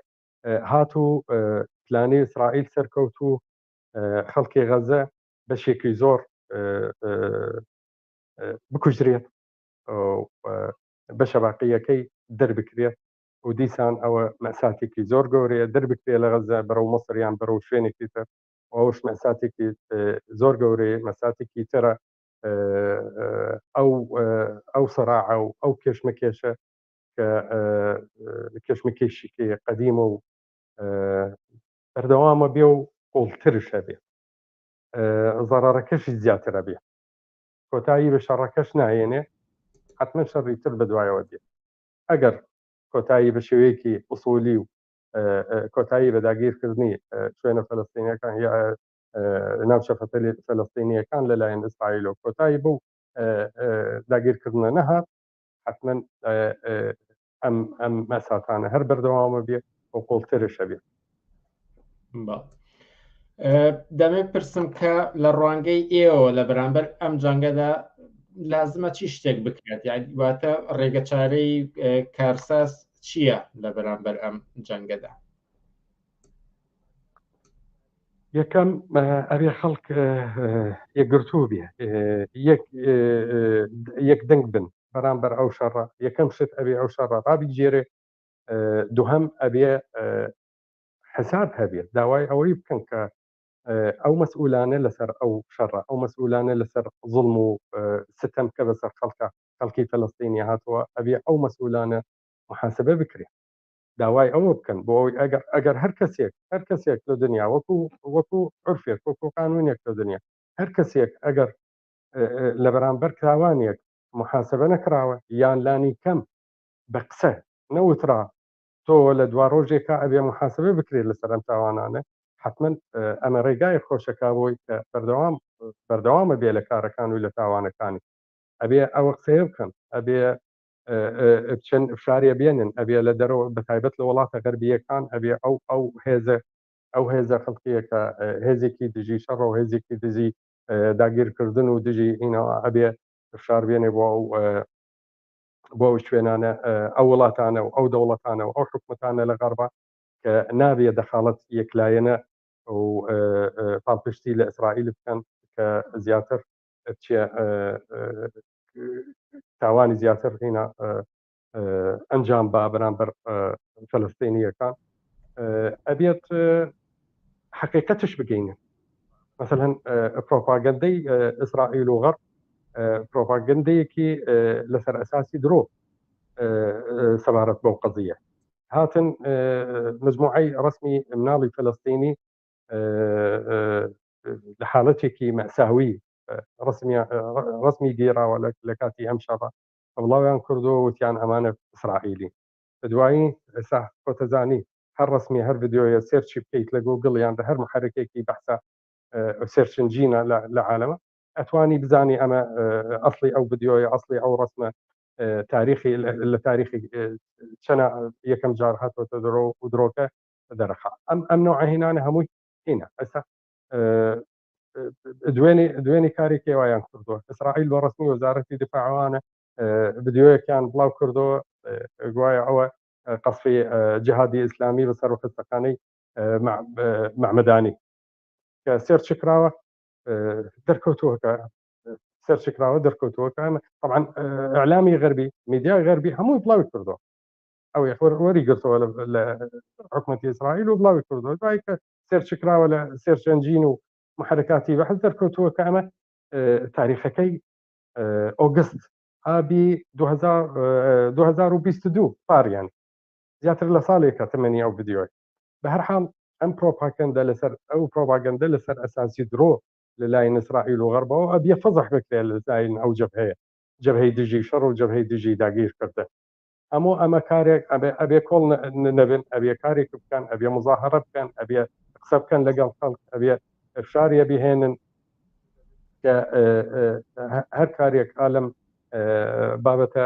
هاتوو پلانی ئیسرائیل سەرکەوت و خەڵکی غەزە بەشێکی زۆر بکوژرێت بەشە باقیەکەی دەربکرێت و دیسان ئەوە مەساتێکی زۆر گەورەیە دەربکرێت لە غەزە بەرەو مەسر یان بەرەو شوێنێکی تر ئەوش مەساتێکی زۆر گەورەیە مەساتێکی ترە ئەو ئەو سەراعە و ئەو کێشمەکێشە کە کێشمەکێشێکی قەدیمە و بەردەوامە بێ و قوڵترش هەبێ زەڕەرەکەشی زیاترە بێ کۆتایی بە شەڕەکەش نایێنێ حتمما شەڕی تر بەدوایەوە دێت ئەگەر کۆتایی بە شێوەیەکی ئوسولی و کۆتایی بە داگیرکردنی شوێنە فەلەستینەکان یا ناوچە فەلەستینیەکان لەلایەن ئیسرائیل و کۆتایی بەو داگیرکردنە نەهات حتمما ئەم ئەم مەساتانە هەر بەردەوامە بێ و قوڵترشە بێ. دەمێ پرسم کە لە ڕوانگەی ئێوە لە بەرامبەر ئەم جەنگەدا لازمە چی شتێک بکرێت یعنی واتە ڕێگەچارەی کارساز چییە لە بەرامبەر ئەم جەنگەدا؟ یەکەم ئەبێ خەڵک یەکگرتوو بێ یەک دەنگ بن بەرامبەر ئەو شەڕە یەکەم شت ئەبێ ئەو شەڕە ڕابگێرێ دووهەم ئەبێ حساب هەبێت داوای ئەوەی بکەن کە ئەو مەسئولانە لەسەر ئەو شەڕە ئەو مەسئولانە لەسەر زوڵم و ستەم کە بەسەر خەڵکە خەڵکی فەلەستینی هاتووە ئەبێ ئەو مەسئولانە محاسبە بکرێ داوای ئەوە بکەن بۆ ئەوەی ئەگەر ئەگەر هەر کەسێک هەر کەسێک لە دنیا وەکو وەکو عرفێک وەکو قانونێک لە دنیا هەر کەسێک ئەگەر لە بەرامبەر تاوانێک محاسبە نەکراوە یان لانی کەم بە قسە نەوترا تۆ لە دوا ڕۆژێکا ئەبێ محاسبە بکرێت لەسەر ئەم تاوانانە حتمما ئەمە ڕێگای خۆشەکە بۆی کە بەردەوام بەردەوامە بێ لە کارەکان و لە تاوانەکانی ئەبێ ئەوە قسەیە بکەن ئەبێ بچن فشاریە بێنن ئەبێ لە دەرەوە بە تایبەت لە وڵاتە غەربیەکان ئەبێ ئەو ئەو هێزە ئەو هێزە خەڵکیە کە هێزێکی دژی شەڕ و هێزێکی دژی داگیرکردن و دژی ئینەوە ئەبێ فشار بێنێ بۆ ئەو بۆ ئەو شوێنانە ئەو وڵاتانە و ئەو دەوڵەتانە و ئەو حکومەتانە لە غەربە کە نابێ دەخاڵەت یەکلایەنە و پاڵپشتی لە ئیسرائیل بکەن کە زیاتر بچێ تاوانی زیاتر هینا ئەنجام با بەرامبەر فەلەستینیەکان ئەبێت حقیقەتش بگەینن مثلا پرۆپاگەندەی ئیسرائیل و غەرب پرۆپاگەندەیەکی لەسەر ئەساسی درۆ سەبارەت بەو قەزیە هاتن مجموعەی ڕسمی مناڵی فلستینی لە حاڵەتێکی مەساوی ڕسمی گیراوە لە کاتی ئەم شەڕە بڵاویان کردو وتیان ئەمانە ئیسرائیلی دوایی ئێستا خۆتەزانی هەر ڕسمی هەر ڤیدیۆیە search ی بکەیت لە گوگل یان لە هەر محرکێکی بەحسە search engine ە لە عالەمە ئەتوانی بزانی ئەمە ئەسڵی ئەو ڤیدیۆیە ئەسڵی ئەو ڕسمە تاریخی لە تاریخی چەنە یەکەم جار هاتۆتە درۆ و درۆکە دەرەخا ئەم ئەم نوعە هینانە هەمووی هینە ئێستا دوێنێ دوێنێ کارێکی وایان کردووە ئیسرائیل بە ڕسمی وەزارەتی دفاعوانە ڤیدیۆیەکیان بڵاو کردەوە گوایە ئەوە قەسفی جهادی ئیسلامی بەسەر خستەخانەی معمەدانی کە search کراوە دەرکەوتووە کە search کراوە دەرکەوتووە کە ئەمە طبعا ئەعلامی غەربی میدیای غەربی هەمووی بڵاوی کردەوە ئەو وەری گرتەوە لە حکومەتی ئیسرائیل و بڵاوی کردەوە دوای کە search کراوە لە search engine و محرکاتی بەحث دەرکەوتووە کە ئەمە تاریخەکەی ئۆگست ئابی 2022 پاریان زیاتر لە ساڵێکە تەمەنی ئەو ڤیدیۆی بە هەر حاڵ ئەم پرۆپاگەندە لەسەر ئەو پرۆپاگەندە لەسەر ئەساسی درۆ لەلایەن ئیسرائیل و غەربەوە ئەبیە فەزح بکرێت لەلایەن ئەو جەبهەیە جەبهەی دژی شەڕ و جەبهەی دژی داگیرکردن هەموو ئەمە کارێک ئەبێ ئەبێ کۆڵ نەبن ئەبێ کارێک بکەن ئەبێ مزاهرە بکەن ئەبێ قسە بکەن لەگەڵ خەڵک ئەبێ فشاریە بهێنن کە هەر کارێک ئالم بابەتە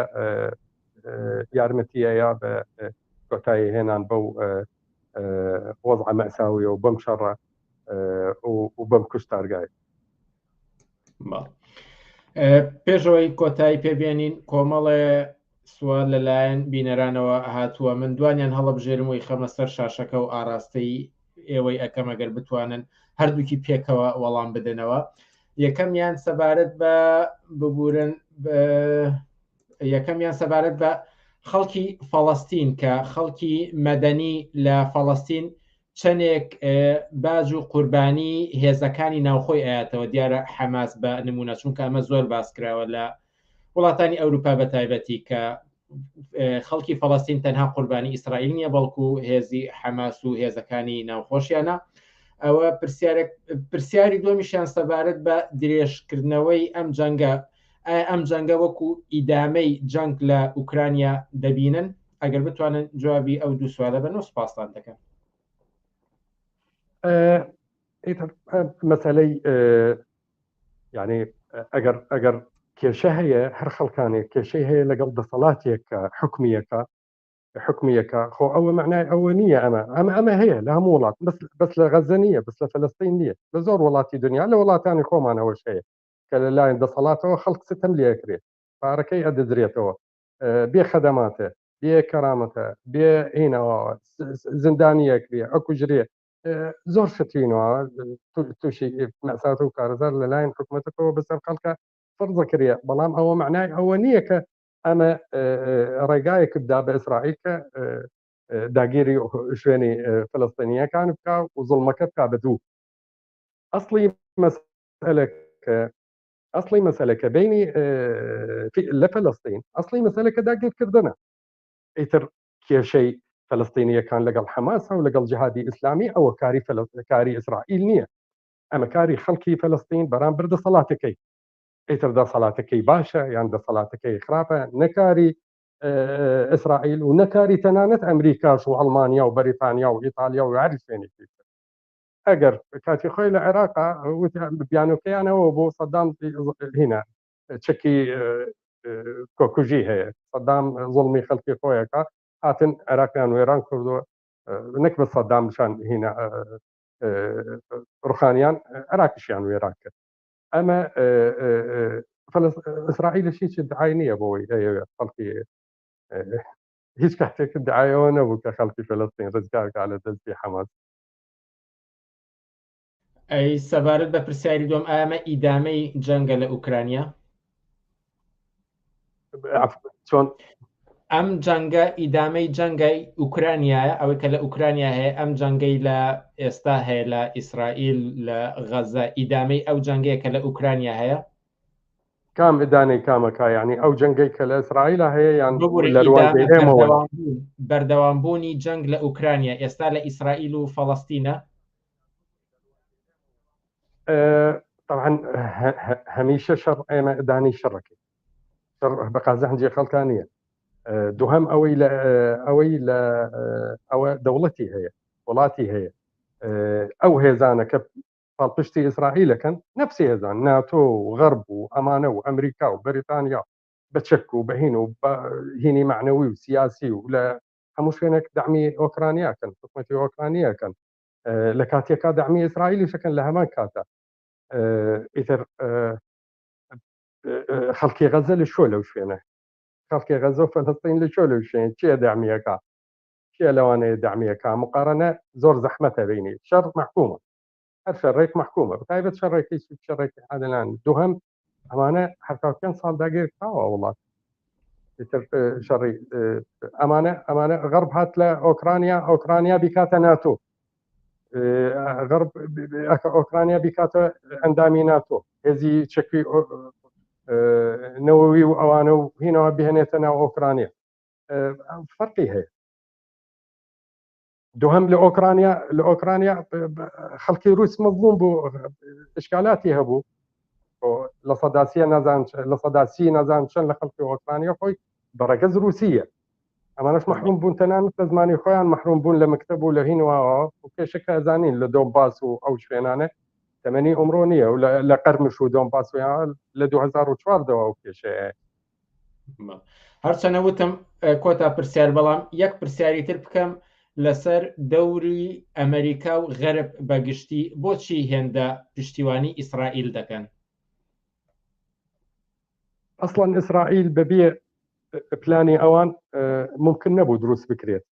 یارمەتیە یا بە کۆتایی هێنان بەو وەزعە مەساویە و بەم شەڕە و بەم کوشتارگای. پێشەوەی کۆتایی پێبێنین کۆمەڵێ سوال لەلایەن بینەرانەوە هاتووە من دوانیان هەڵبژێرم و خەمە سەر شاشەکە و ئاراستەی ئێوەی ئەەکەم ئەگەر بتوانن هەردووکی پێکەوە وەڵام بدەنەوە یەکەمیان سەبارەت بە ببورن یەکەمیان سەبارەت بە خەڵکی فەڵەستین کە خەڵکی مەدەنی لە فەڵەستین چەندێک باج و قوربانی هێزەکانی ناوخۆی ئاەتەوە دیارە حەماس بە نمونە چونکە ئەمە زۆر باس کراوە لە وڵاتانی ئەوروپا بە تایبەتی کە خەڵکی فەڵەستین تەنها قوربانی ئیسرائیل نییە بەڵکو هێزی حەماس و هێزەکانی ناوخۆشیانە ئەوە پرسیارێک پرسیاری دومیشیان سەبارەت بە درێژکردنەوەی ئەم جەنگە ئایا ئەم جەنگە وەکو ئیدامەی جەنگ لە ئوکرانیا دەبینن ئەگەر بتوانن جوابی ئەو دوو سوالە بن و سپاستان دەکەم. مەسەلەی یعنی ئەگەر ئەگەر کێشە هەیە هەر خەڵکانێک کێشەی هەیە لەگەڵ دەسەڵاتێک کە حکومیەکە حکومیەکە خۆ ئەوە معنای ئەوە نییە ئەمە ئەمە ئەمە هەیە لە هەموو وڵات بەس بەس لە غەزە نییە بەس لە فەلەستین نییە لە زۆر وڵاتی دنیا لە وڵاتانی خۆمانەوەش هەیە. کە لەلایەن دەسەڵاتەوە خەڵک ستەم لێکرێ، پارەکەی ئەدزرێتەوە، بێ خەدەماتە، بێ کەرامەتە، بێ هینەوە زیندانی ئەکرێ، ئەکوژرێ، زۆر شتینەوە تووشی مەسات و کارزار لەلایەن حکوومەتەکەەوە بەسەر خەڵکە فەرزەکرێ. بەڵام ئەوە معنای ئەوە نییە کە ئەمە ڕێگایەک بدا بە ئیسرائیل کە داگیری شوێنی فلستینیەکان بکە و زڵمەکە بکە بە دوو. ئەسڵی مەسئلەکە ئەسڵی مەسەلەکە بینی لە فلستین، ئەسڵی مەسەلەکە داگیرکردنە. ئیتر کێشەی فلستینیەکان لەگەڵ حەماسە و لەگەڵ جیهادی ئیسلامی ئەوە کاری کاری ئیسرائیل نییە، ئەمە کاری خەڵکی فلستین بەرامبەر دەسەڵاتەکەی. ئیتر دەسەڵاتەکەی باشە یان دەسەڵاتەکەی خراپە، نەکاری ئیسرائیل و نەکاری تەنانەت ئەمریکاش و ئەڵمانیا و بەریتانیا و ئیتالیا و هەر شوێنێکی تر. ئەگەر کاتی خۆی لە عێراق بیانۆکەیانەوە بۆ سەدام هینا چەکی کۆکوژی هەیە، سەدام زوڵمی خەڵکی خۆیەکە، هاتن عێراقیان وێران کردووە، نەک بە سەدام شان هینا ڕوخانیان، عێراقیشیان وێران کرد. ئەمە ئیسرائیلش هیچ ادعای نییە بۆی ئەیەوێت خەڵکی، هیچ کاتێک ادعایەوە نەبوو کە خەڵکی فلستین ڕزگار کا لە دەستی حەماس. ئەی سەبارەت بە پرسیاری دوم، ئامە ئیدامەی جەنگە لە ئوکرانیا؟ چۆن؟ ئەم جەنگە ئیدامەی جەنگای ئوکرانیایە، ئەوەی کە لە ئوکرانیا هەیە، ئەم جەنگەی لە ئێستا هەیە لە ئیسرائیل لە غەزە، ئیدامەی ئەو جەنگەیە کە لە ئوکرانیا هەیە؟ کام ئدانەی کامەکە؟ یعنی ئەو جەنگەی کە لە ئیسرائیل هەیە یان لە ڕوانگەی ئێمەوە؟ بەردەوامبوونی جەنگ لە ئوکرانیا ئێستا لە ئیسرائیل و فەڵەستینە؟ طبعا هەمیشە شەڕ ئێمە ئدانەی شەڕەکەی، شەڕ بە قازانجی خەڵکان نییە. دووهەم ئەوەی لە ئەوەی لە ئەوە دەوڵەتی هەیە، وڵاتی هەیە، ئەو هێزانە کە پاڵپشتی ئیسرائیلەکەن نفسی هێزان ناتۆ و غەرب و ئەمانە و ئەمریکا و بەریتانیا بە چەک و بەهین و هینی معنەوی و سیاسی و لە هەموو شوێنێک دەعمی ئۆکرانیاکەن، حکومەتی ئۆکرانیەکەن، لە کاتێکا دەعمی ئیسرائیلیشەکەن لە هەمان کاتە. ئیتر خەڵکی غەزە لە شۆ لەو شوێنە، خەڵکی غەزە و فەلەستین لە شۆ لەو شوێن کێ دەعمیەکە، کێ لەوانەیە دەعمیەکە؟ مقارنە زۆر زەحمەتە بینی. شەڕ مەحکومە، هەر شەڕێک مەحکومە، بەتایبەت شەڕێکی سوک، شەڕێکی عادلان. دووهەم ئەمانە 75 ساڵ داگیر کراوە وڵات. ئیتر شەڕی ئەمانە ئەمانە غەرب هات لە ئۆکرانیا، ئۆکرانیا بیکاتە ناتۆ، غەرب ئۆکرانیا بیکاتە ئەندامی ناتۆ، هێزی چەکی نەوەوی و ئەوانە و هینەوە بهێنێتە ناو ئۆکرانیا. فەرقی هەیە. دووهەم لە ئۆکرانیا، لە ئۆکرانیا خەڵکی رووس مەزلوم بوو، ئشکالاتی هەبوو، 30% نازان 30% نازان چەند لە خەڵکی ئۆکرانیا خۆی بە ڕەگەز رووسیە، ئەمانەش مەحروم بوون، تەنانەت لە زمانی خۆیان مەحروم بوون، لە مەکتەب و لە هینەوە و کێشەکە ئەزانین لە دۆنباس و ئەو شوێنانە تەمەنی ئەمڕۆ نییە و لە قەرمش و دۆنباس و لە 2004 دەوە ئەو کێشەیە. هەرچەنە وتم کۆتا پرسیار، بەڵام یەک پرسیاری تر بکەم لەسەر دەوری ئەمریکا و غەرب بەگشتی، بۆچی هێندە پشتیوانی ئیسرائیل دەکەن؟ ئەسڵەن ئیسرائیل بەبێ پلانی ئەوان ممکن نەبوو دروست بکرێت.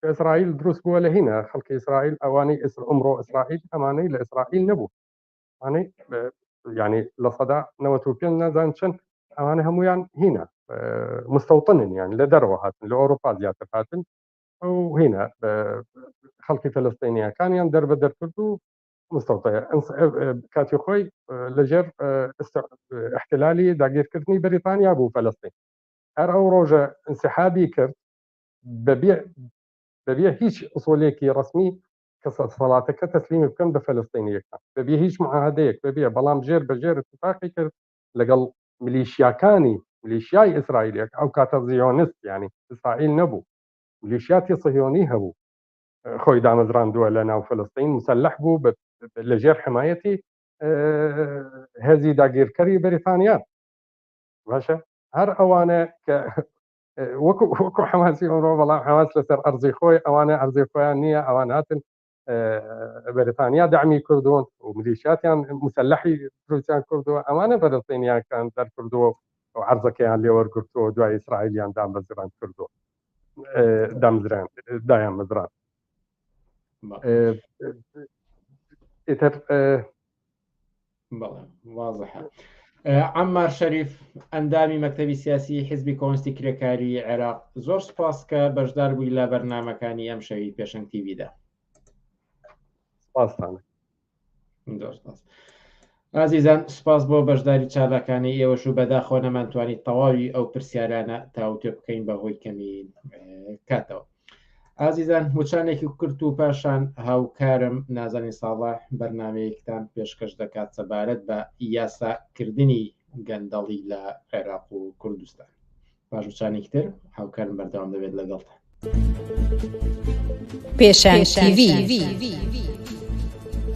ئیسرائیل دروست بووە لە هینە خەڵکی ئیسرائیل، ئەوانەی ئەمڕۆ ئیسرائیل ئەمانەی لە ئیسرائیل نەبوو، ئەمانەی یعنی 95% نازان چەند ئەوانە هەمویان هینە مستەوطنن، یان لە دەرەوە هاتن، لە ئەوروپا زیاتر هاتن و هینە خەڵکی فلستینیەکانیان دەربە دەرکرد و مستەوطە کاتی خۆی لەژێر احتلالی داگیرکردنی بەریتانیا بوو فلستین. هەر ئەو ڕۆژە انسحابی کرد بەبێ هیچ ئوسولێکی ڕسمی کە دەسەڵاتەکە تەسلیمی بکەن بە فەلەستینیەکان، بەبێ هیچ معاهدەیەک، بەبێ، بەڵام ژێر بە ژێر اتفاقی کرد لەگەڵ ملیشیاکانی ملیشیای ئیسرائیلێک، ئەو کاتە زیۆنست یعنی ئیسرائیل نەبوو، ملیشیاتی صهیۆنی هەبوو خۆی دامەزراندووە لە ناو فلستین، مسلح بوو لە ژێر حمایەتی هێزی داگیرکەری بەریتانیا. باشە هەر ئەوانە کە وەکو وەکو حەماسی ئەمڕۆ، بەڵام حەماس لەسەر ئەرزی خۆی، ئەوانە ئەرزی خۆیان نییە، ئەوان هاتن. بەریتانیا دەعمی کردوون و ملیشیاتیان مسلحی دروستیان کردووە ئەوانە فەلەستینیاکان دەرکردووە و عەرزەکەیان لێوەرگرتووە دوای ئیسرائیلیان دامەزران کردووە دامزران دایان مەزران ئیتر بەڵێ وازحە عەممار شەریف ئەندامی مەکتەبی سیاسی حزبی کۆمۆنیستی کرێکاری عێراق زۆر سپاس کە بەشدار بووی لە بەرنمەکانی ئەم شەوی پێشەنگ تیڤیدا سپاستان زۆر سپاس ئازیزان سپاس بۆ بەشداری چالاکانی ئێوەش و بەداخەوە نەمانتوانی تەواوی ئەو پرسیارانە تاوتوێ بکەین بەهۆی کەمی کاتەوە ئازیزان وچانێکی کورت و پاشان هاوکارم نازەنین ساڵح بەرنامەیەکتان پێشکەش دەکات سەبارەت بە یاساکردنی گەندەڵی لە عێراق و کوردستان. پاش وچانێکی تر هاوکارم بەردەوام دەبێت لەگەڵتان. پێشەنگ تیڤی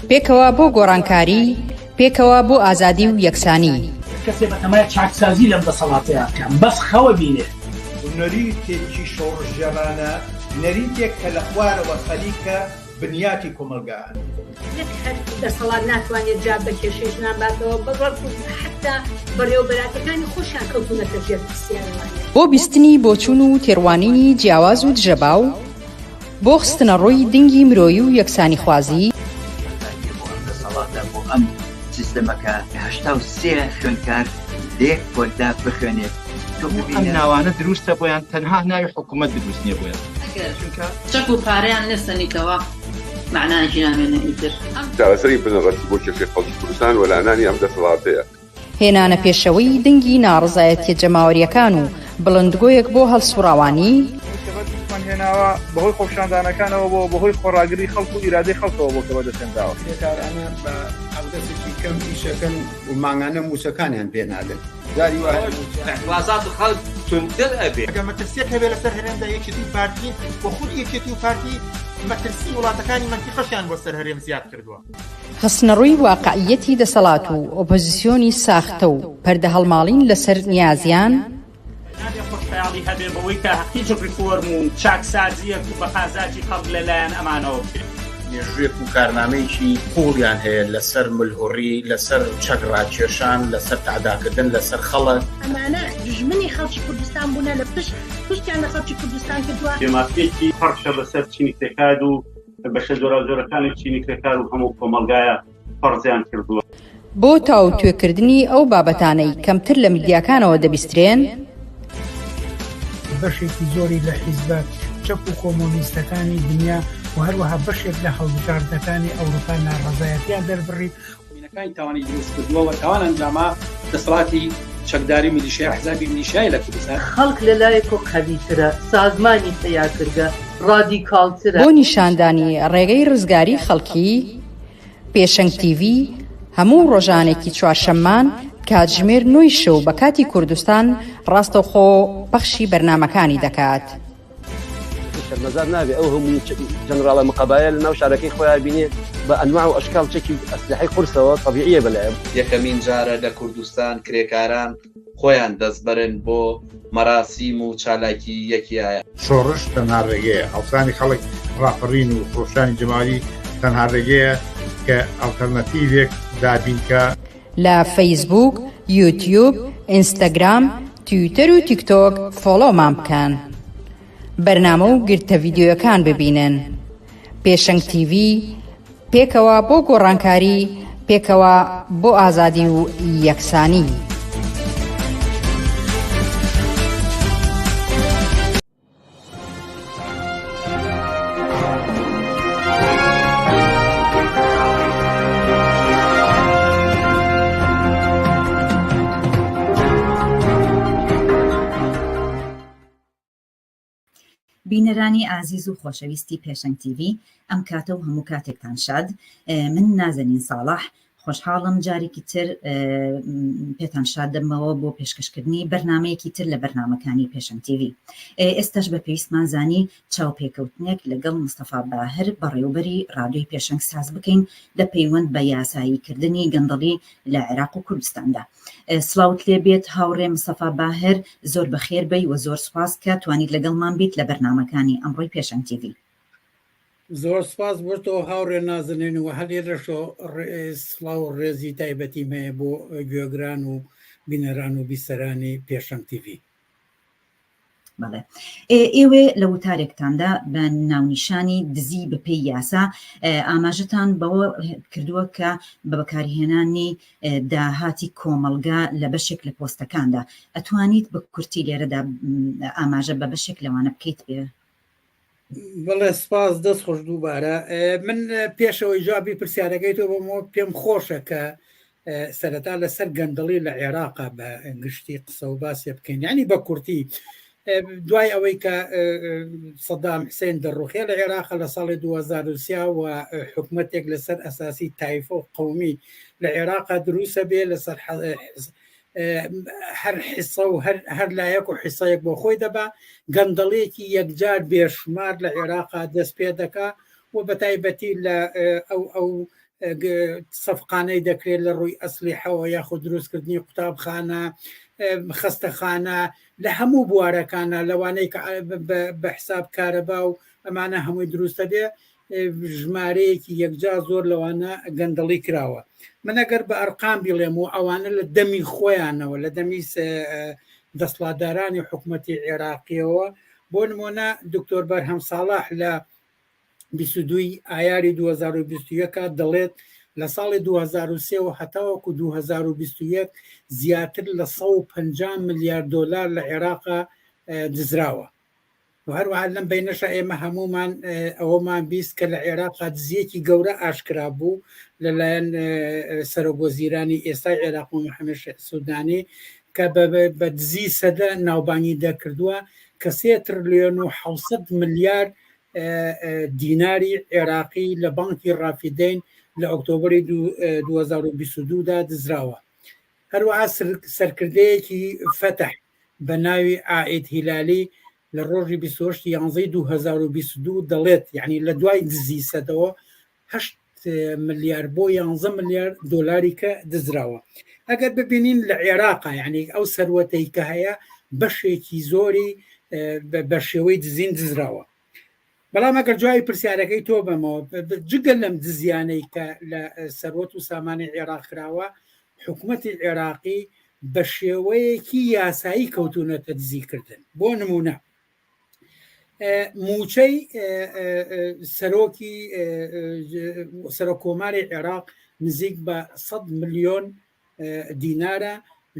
پێکەوە بۆ گۆڕانکاری، پێکەوە بۆ ئازادی و یەکسانی. کەسێ بەتەمای چاکسازی لەم دەسەڵاتەیا بکا بەس خەوە بینێ. نەریتێکی شۆڕشگێڕانە، نەریتێک کە لە خوارەوە خەریکە بنیاتی کۆمەڵگا ئەنێت. نەک هەر دەسەڵات ناتوانێت جواب بە کێشەی ژنان باتەوە، بەڵکو حەتتا بەڕێوەبەراتەکانی خۆشیان کەوتوونەتە ژێر پرسیارەوانێ. بۆ بیستنی بۆچوون و تێڕوانینی جیاواز و دژەباو، بۆ خستنەڕووی دنگی مرۆیی و یەکسانیخوازی. بەتایبەتی بۆ ئەم دەسەڵاتە، بۆ ئەم سیستەمە کە 83 خوێندکار لە یەک پۆلدا بخوێنێت، تۆ ئەم ببینە. ناوانە دروستە بۆیان تەنها ناوی حکومەت دروست نیە بۆیان. ئەگەر چەک و پارەیان لێ سەنیتەوە مەعنایەکی نامێنێ ئیتر. چارەسەری بنەڕەتی بۆ کێشەی خەڵکی کوردستان وەلانانی ئەم دەسەڵاتەیە. هێنانە پێشەوەی دەنگی ناڕەزایەتیە جەماوەریەکان و بڵندگۆیەک بۆ هەڵسوڕاوانی. ئەوەی کە بەدەستمان هێناوە بەهۆی خۆپیشاندانەکانەوە بووە، بەهۆی خۆڕاگری خەڵک و ئیرادەی خەڵکەوە بووە کە بەدەستهێنراوە. کرێکارانە بە حەقدەستێکی کەم ئیشەکەن و مانگانە مووچەکانیان پێ نادەن. جاری وا هەیە مووچە. ئیعترازات خەڵک توندتر ئەبێ. ئەگەر مەترسیەک هەبێ لەسەر هەرێمدا یەکێتی و پارتین و خودی یەکێتی و پارتی مەترسی وڵاتەکانی مەنتیقەشیان بۆ سەر هەرێم زیاد کردووە. خستنەڕووی واقعییەتی دەسەڵات و ئۆپۆزیسیۆنی ساختە و پەردەهەڵماڵین لەسەر نیازیان. نابێ خۆشخەیاڵی هەبێ بەوەی کە هیچ ڕیفۆرم و چاکسازییەک و بە قازانجی خەڵک لە لایەن ئەمانەوە بکرێ. مێژوویەک و کارنامەیەکی قووڵیان هەیە لەسەر ملهوڕی، لەسەر چەک ڕاکێشان، لەسەر تەعداکردن لەسەر خەڵک. ئەمانە دوژمنی خەڵکی کوردستان بوونە لە پشت پشتیان لە خەڵکی کوردستان کردووە. بێمافییەکی پەڕشە بەسەر چینی کرێکار و بەشە جۆراوجۆرەکانی چینی کرێکار و هەموو کۆمەڵگایە فەرزیان کردووە. بۆ تاوتوێکردنی ئەو بابەتانەی کەمتر لە میدیاکانەوە دەبیسترێن. بەشێکی زۆری لە حیزبە چەپ و کۆمۆنیستەکانی دنیا و هەروەها بەشێک لە هەڵبژاردنەکانی ئەوروپا ناڕەزایەتیان دەربڕی. مینەکانی تاوانی دروست کردووە و تاوان ئەنجاما دەسەڵاتی چەکداری میلیشیا ئەحزابی میلیشیای لە کوردستان. خەڵک لە لایەکۆ قەویترە، سازمانی پەیا کردگە، ڕادیکاڵترە. بۆ نیشاندانی ڕێگەی ڕزگاری خەڵکی، پێشەنگ تیڤی، هەموو ڕۆژانێکی چوارشەممان کاتژمێر نۆی شەو بە کاتی کوردستان ڕاستەوخۆ پەخشی بەرنامەکانی دەکات. شەرمەزار نابێ ئەو هەموو جەنراڵە مقەبایە لە ناو شارەکەی خۆیا بینێ بە ئەنواع و ئەشکال چەکی ئەسلحەی قورسەوە تەبیعیە بەلایە. یەکەمین جارە لە کوردستان کرێکاران خۆیان دەستبەرن بۆ مەراسیم و چالاکی یەکیایە. شۆڕش تەنها ڕێگەیە، هەڵسانی خەڵک، ڕاپەڕین و خرۆشانی جەماوەری تەنها ڕێگەیە کە ئەڵتەرناتیڤێک دابین کا. لە فەیسبووک، یوتیوب، ئینستاگرام، تویتەر و تیکتۆک فۆڵۆمان بکەن. بەرنامە و گرتە ڤیدیۆیەکان ببینن. پێشەنگ تیڤی، پێکەوە بۆ گۆڕانکاری، پێکەوە بۆ ئازادی و یەکسانی. بینەرانی ئازیز و خۆشەویستی پێشەنگ تیڤی ئەم کاتە و هەموو کاتێکتان شاد من نازەنین ساڵح خۆشحاڵم جارێکی تر پێتان شاد دەبمەوە بۆ پێشکەشکردنی بەرنمەیەکی تر لە بەرنمەکانی پێشەنگ تیڤی ئێستاش بە پێویستمان زانی چاوپێکەوتنێک لەگەڵ مستەفا باهر بەڕێوبەری ڕادیۆی پێشەنگ ساز بکەین لە پەیوەند بە یاساییکردنی گەندەڵی لە عێراق و کوردستاندا سڵاوت لێ بێت هاوڕێ مستەفا باهر زۆر بەخێر بێی و زۆر سوپاس کە توانیت لەگەڵمان بیت لە بەرنامەکانی ئەمڕۆی پێشەنگ تیڤی. زۆر سپاس بۆ تۆ هاوڕێ نازنین و هەر لێرەشەوە سڵاو و ڕێزی تایبەتیم هەیە بۆ گوێگران و بینەران و بیسەرانی پێشەنگ تیڤی. بەڵێ ئێوێ لە وتارێکتاندا بە ناونیشانی دزی بەپێی یاسا ئاماژەتان بەوە کردووە کە بە بەکارهێنانی داهاتی کۆمەڵگا لە بەشێک لە پۆستەکاندا ئەتوانیت بە کورتی لێرەدا ئاماژە بە بەشێک لەوانە بکەیت پێ بەڵێ سپاس دەست خۆش دووبارە من پێشەوەی جوابی پرسیارەکەی تۆ بۆمەوە پێم خۆشە کە سەرەتا لەسەر گەندەڵی لە عێراقا بە گشتی قسە و باسێ بکەین یعنی بە کورتی دوای ئەوەی کە سەدام حسێن دەڕوخێ لە عێراق لە ساڵی 2023 و حکومەتێک لەسەر ئەساسی تایفە و قومی لە عێراقا دروسە بێ لەسەر هەر حسە و هەر لایەک و حسەیەک بۆ خۆی دەبا گەندەڵێکی یەکجار بێشمار لە عێراقا دەست پێ دەکا و بە تایبەتی لە ئەو ئەو سەفقانەی دەکرێت لە ڕووی ئەسلیحەوە یاخود دروستکردنی قوتابخانە خەستەخانە لە هەموو بوارەکانە لەوانەی کە بە حساب کارەبا و ئەمانە هەمووی دروستە بێ ژمارەیەکی یەکجار زۆر لەوانە گەندەڵی کراوە من ئەگەر بە ئەرقام بیڵێم و ئەوانە لە دەمی خۆیانەوە لە دەمی دەسڵاتدارانی حکوومەتی عێراقیەوە بۆ نمۆنە دکتۆر بەرهەم ساڵح لە 22 ئایاری 2021 دەڵێت لە ساڵی 2003 و هەتاوەکو 2021 زیاتر لە 150 ملیار دۆلار لە عێراقا دزراوە و هەروەها لەم بەینەشا ئێمە هەموومان ئەوەمان بیست کە لە عێراقا دزیەکی گەورە ئاشکرا بوو لەلایەن سەرۆک وەزیرانی ئێستای عێراق و محەممەد سودانی کە بە دزی سەدە ناوبانگی دەکردووە کە سێ ترلیۆن و 700 ملیار دیناری عێراقی لە بانکی ڕافیدەین لە ئۆکتۆبری 2022 دا دزراوە. هەروەها سەرکردەیەکی فەتح بە ناوی عائید هیلالی لە ڕۆژی 28 یانزەی 2022 دەڵێت یعنی لە دوای دزی سەدەوە هەشت ملیار بۆ 11 ملیار دۆلاری کە دزراوە ئەگەر ببینین لە عێراقا یعنی ئەو سەروەتەی کە هەیە بەشێکی زۆری بە شێوەی دزین دزراوە بەڵام ئەگەر جوابی پرسیارەکەی تۆ بەمەوە جگە لەم دزیانەی کە لە سەروەت و سامانی عێراق کراوە حکوومەتی عێراقی بە شێوەیەکی یاسایی کەوتونەتە دزیکردن بۆ نمونە موچەی سەرۆکی سەرۆک کۆماری عێراق نزیک بە 100 ملیۆن دینارە،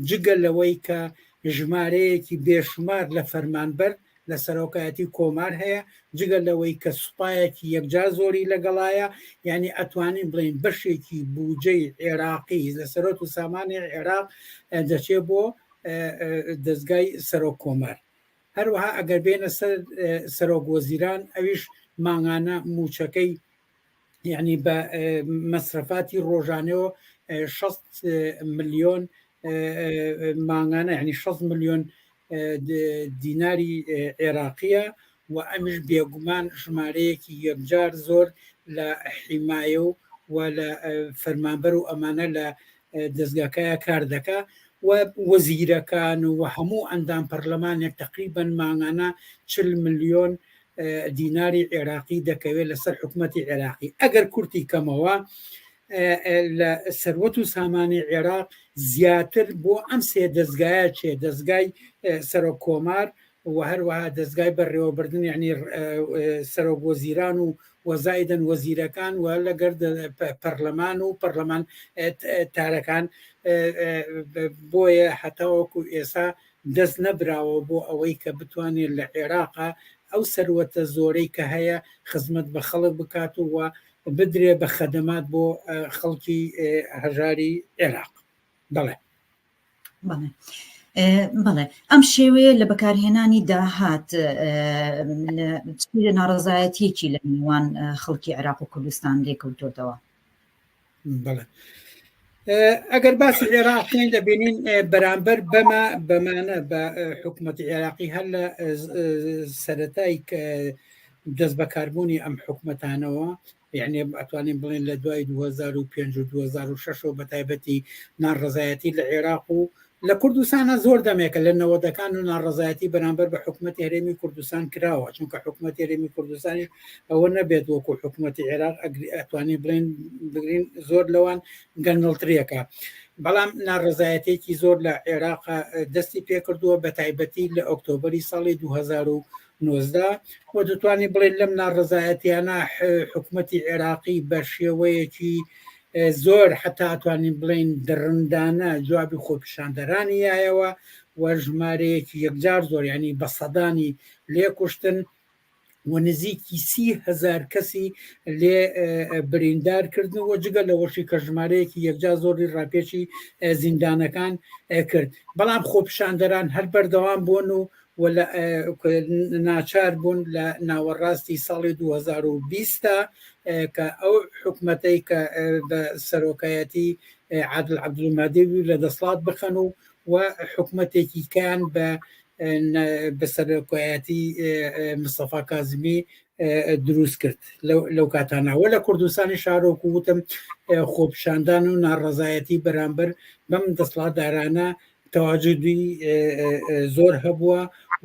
جگە لەوەی کە ژمارەیەکی بێشومار لە فەرمانبەر لە سەرۆکایەتی کۆمار هەیە، جگە لەوەی کە سوپایەکی یەکجار زۆری لەگەڵایە، یانی ئەتوانین بڵێین بەشێکی بوجەی عێراقی لە سەرۆت و سامانی عێراق دەچێ بۆ دەزگای سەرۆک کۆمار. هەروەها ئەگەر بێنە سەر سەرۆک وەزیران ئەویش مانگانە موچەکەی یعنی بە مەسرەفاتی ڕۆژانەوە 6 ملیۆن مانگانە یعنی 6 ملیۆن دیناری عێراقیە و ئەمیش بێگومان ژمارەیەکی یەکجار زۆر لە حیمایە و و لە فەرمانبەر و ئەمانە لە دەستگاکەیە کار دەکا و وەزیرەکان و هەموو ئەندام پەرلەمانێک تقریبا مانگانە 40 ملیۆن دیناری عێراقی دەکەوێت لەسەر حکومەتی عێراقی ئەگەر کورتی کەمەوە لە سەروەت و سامانی عێراق زیاتر بۆ ئەم سێ دەستگایە چێ دەستگای سەرۆک کۆمار و هەروەها دەستگای بەڕێوەبردن یعنی سەرۆک وەزیران و وەزایدن وەزیرەکان و لەگەر پەرلەمان و پەرلەمان تارەکان بۆیە هەتاوەکو ئێسا دەست نەبراوە بۆ ئەوەی کە بتوانێت لە عێراقا ئەو سەروەتە زۆرەی کە هەیە خزمەت بە خەڵک بکات و بدرێ بە خەدەمات بۆ خەڵکی هەژاری عێراق. بەڵێ. بەڵێ. بەڵێ ئەم شێوەیە لە بەکارهێنانی داهات لە ناڕەزایەتیەکی لە نێوان خەڵکی عێراق و کوردستان لێکەوتۆتەوە. بەڵێ ئەگەر باسی عێراق بکەین دەبینین بەرامبەر بەمە بەمانە بە حکوومەتی عێراقی هەر لە سەتای دەست بەکاربوونی ئەم حکوومەتانەوە یعنی ئەتوانین بڵێن لە دوای 2005 و 2006 بە تایبەتی ناڕزایەتی لە عێراق و لە کوردستانە زۆر دەمێکە لە نەوەدەکان و ناڕەزایەتی بەرامبەر بە حکوومەتی هەرێمی کوردستان کراوە چونکە حکوومەتی هەرێمی کوردستانیش ئەوە نەبێت وەکو حکوومەتی عێراق ئەتوانین بڵێن بگرین زۆر لەوان گەندەڵتریەکە بەڵام ناڕەزایەتێکی زۆر لە عێراق دەستی پێکردووە بە تایبەتی لە ئۆکتۆبری ساڵی 2019 و دەتوانین بڵێن لەم ناڕەزایەتیانە حکوومەتی عێراقی بە شێوەیەکی زۆر حتا ئەتوانین بڵێین دڕندانە جوابی خۆپیشاندەرانی یایەوە و ژمارەیەکی یەکجار زۆر ینی بە سەدانی لێکوشتن و نزیکی 30هزار کەسی لێ بریندار کردن و جگە لەوەشی کە ژمارەیەکی یەکجار زۆری ڕاپێچی زیندانەکان کرد بەڵام خۆپیشاندەران هەر بەردەوام بوون و و لە ناچار بوون لە ناوەڕاستی ساڵی 2020 کە ئەو حکومەتەی کە بە سەرۆکایەتی عادل عەبدولمادی لە دەسڵات بخەن و و حکومەتێکی کان بە بە سەرۆکایەتی مستەفا کازمی دروست کرد لەو کاتانە وە لە کوردستانی شارۆک وتم خۆپیشاندان و ناڕەزایەتی بەرامبەر بەم دەسڵاتدارانە تەواجودی زۆر هەبووە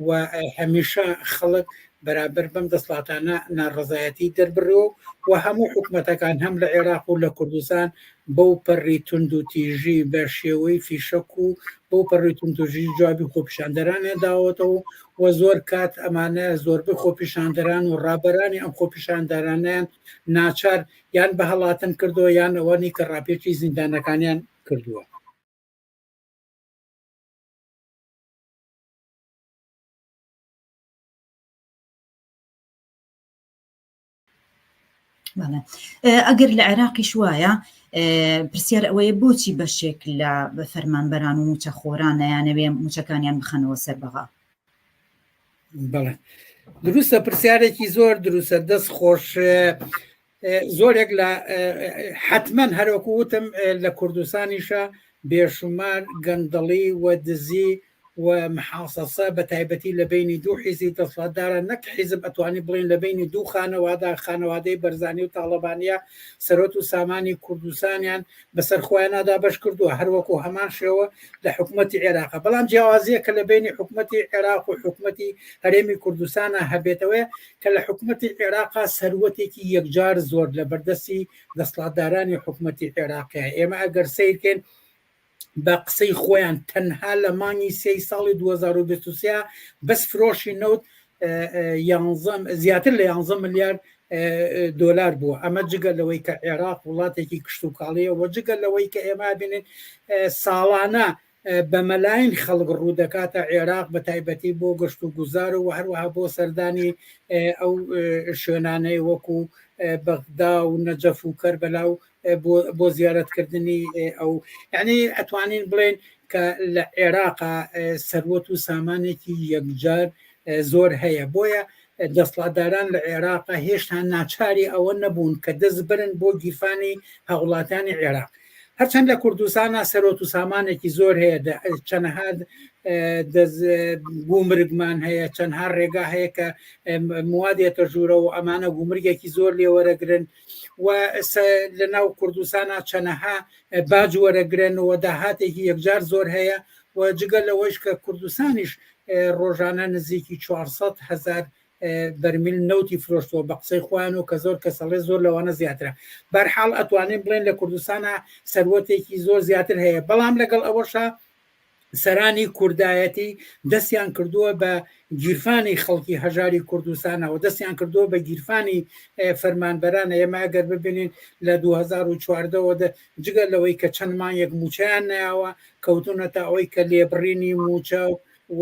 و هەمیشە خەڵک بەرابەر بەم دەسڵاتانە ناڕەزایەتی دەربڕیوە و هەموو حکومەتەکان هەم لە عێراق و لە کوردستان بەو پەڕی توند و تیژی بە شێوەی فیشەک و بەو پەڕی توندوژی جوابی خۆپیشاندەرانیان داوەتەوە و زۆر کات ئەمانە زۆربەی خۆپیشاندەران و ڕابەرانی ئەم خۆپیشاندەرانیان ناچار یان بە هەڵاتن کردووە یان ئەوەنی کە ڕاپێچی زیندانەکانیان کردووە. ئەگەر لە عێراقیش وایە پرسیار ئەوەیە بۆچی بەشێک لە فەرمانبەران و موچەخۆران نەیانەوێ موچەکانیان بخەنەوە سەر بەغا بەڵێ دروستە پرسیارێکی زۆر دروستە دەست خۆش زۆرێک لە حتمما هەروەکو وتم لە کوردستانیشە بێشومار گەندەڵی و دزی و محاسەسە بە تایبەتی لە بینی دوو حیزی دەسڵاتدارە نەک حیزب ئەتوانی بڵێن لە بینی دوو خانەوادا خانەوادەی بەرزانی و تاڵەبانیە سەرۆت و سامانی کوردستانیان بەسەر خۆیاندا دابەش کردووە هەروەکو هەمان شێوە لە حکوومەتی عێراقە بەڵام جیاوازیە کە لە بینی حکوومەتی عێراق و حکوومەتی هەرێمی کوردستانە هەبێتەوەی کە لە حکومەتی عێراقا سەروەتێکی یەکجار زۆر لە بەردەستی دەسڵاتدارانی حکومەتی عێراقیە ئێمە ئەگەر سیرکەین بە قسەی خۆیان تەنها لە مانگی سێی ساڵی 2023 بەس فرۆشی نەوت زیاتر لە 11 ملیار دۆلار بووە ئەمە جگە لەوەی کە عێراق وڵاتێکی کشتتوکاڵیە و جگە لەوەی کە ئێمە بینین ساڵانە بە مەلاین خەڵک ڕوو دەکاتە عێراق بە تایبەتی بۆ گەشت و گوزار و هەروەها بۆ سەردانی ئەو شوێنانەی وەکو بەغدا و نەجەف و کەربەلا و بۆ زیارەتکردنی ئەو یعنی ئەتوانین بڵێن کە لە عێراقا سەروەت و سامانێکی یەکجار زۆر هەیە بۆیە دەسڵاتداران لە عێراقا هێشتا ناچاری ئەوە نەبوون کە دەست برن بۆ گیرفانی هاوڵاتانی عێراق هەرچەند لە کوردستانە سەرۆت و سامانێکی زۆر هەیە چەنەها گومرگمان هەیە چەندها ڕێگا هەیە کە موادێتە ژوورەوە ئەمانە گومرگێکی زۆر لێوەرەگرن و لە ناو کوردستانە چەنەها باج وەرەگرن و داهاتێکی یەکجار زۆر هەیە و جگە لەوەیش کە کوردستانیش ڕۆژانە نزیکی 400 هزار بەرمیل نەوتی فرۆشتووە بە قسەی خۆیان و کە زۆر کەسەڵێ زۆر لەوانە زیاترە بەرحاڵ ئەتوانین بڵێن لە کوردستانە سەروەتێکی زۆر زیاتر هەیە بەڵام لەگەڵ ئەوەشە سەرانی کوردایەتی دەستیان کردووە بە گیرفانی خەڵکی هەژاری کوردستانەوە دەستیان کردووە بە گیرفانی فەرمانبەران ئێمە ئەگەر ببینین لە 2014ەوە جگە لەوەی کە چەند مانگێک مووچەیان نایەوە کەوتونەتە ئەوەی کە لێبڕینی مووچە و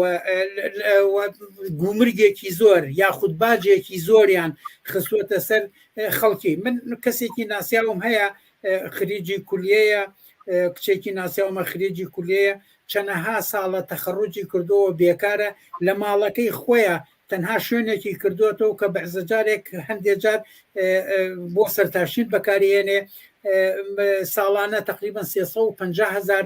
گومرگێکی زۆر یاخود باجێکی زۆریان خستووەتە سەر خەڵکی من کەسێکی ناسیاوم هەیە خریجی کولیەیە کچێکی ناسیاومە خریجی کولیەیە چەنەها ساڵە تەخەڕوجی کردووە بێکارە لە ماڵەکەی خۆیە تەنها شوێنێکی کردووەتەوە کە بەعزەجارێک هەندێک جار بۆ سەرتاشین بەکارهێنێ ساڵانە تقریبا 350 هزار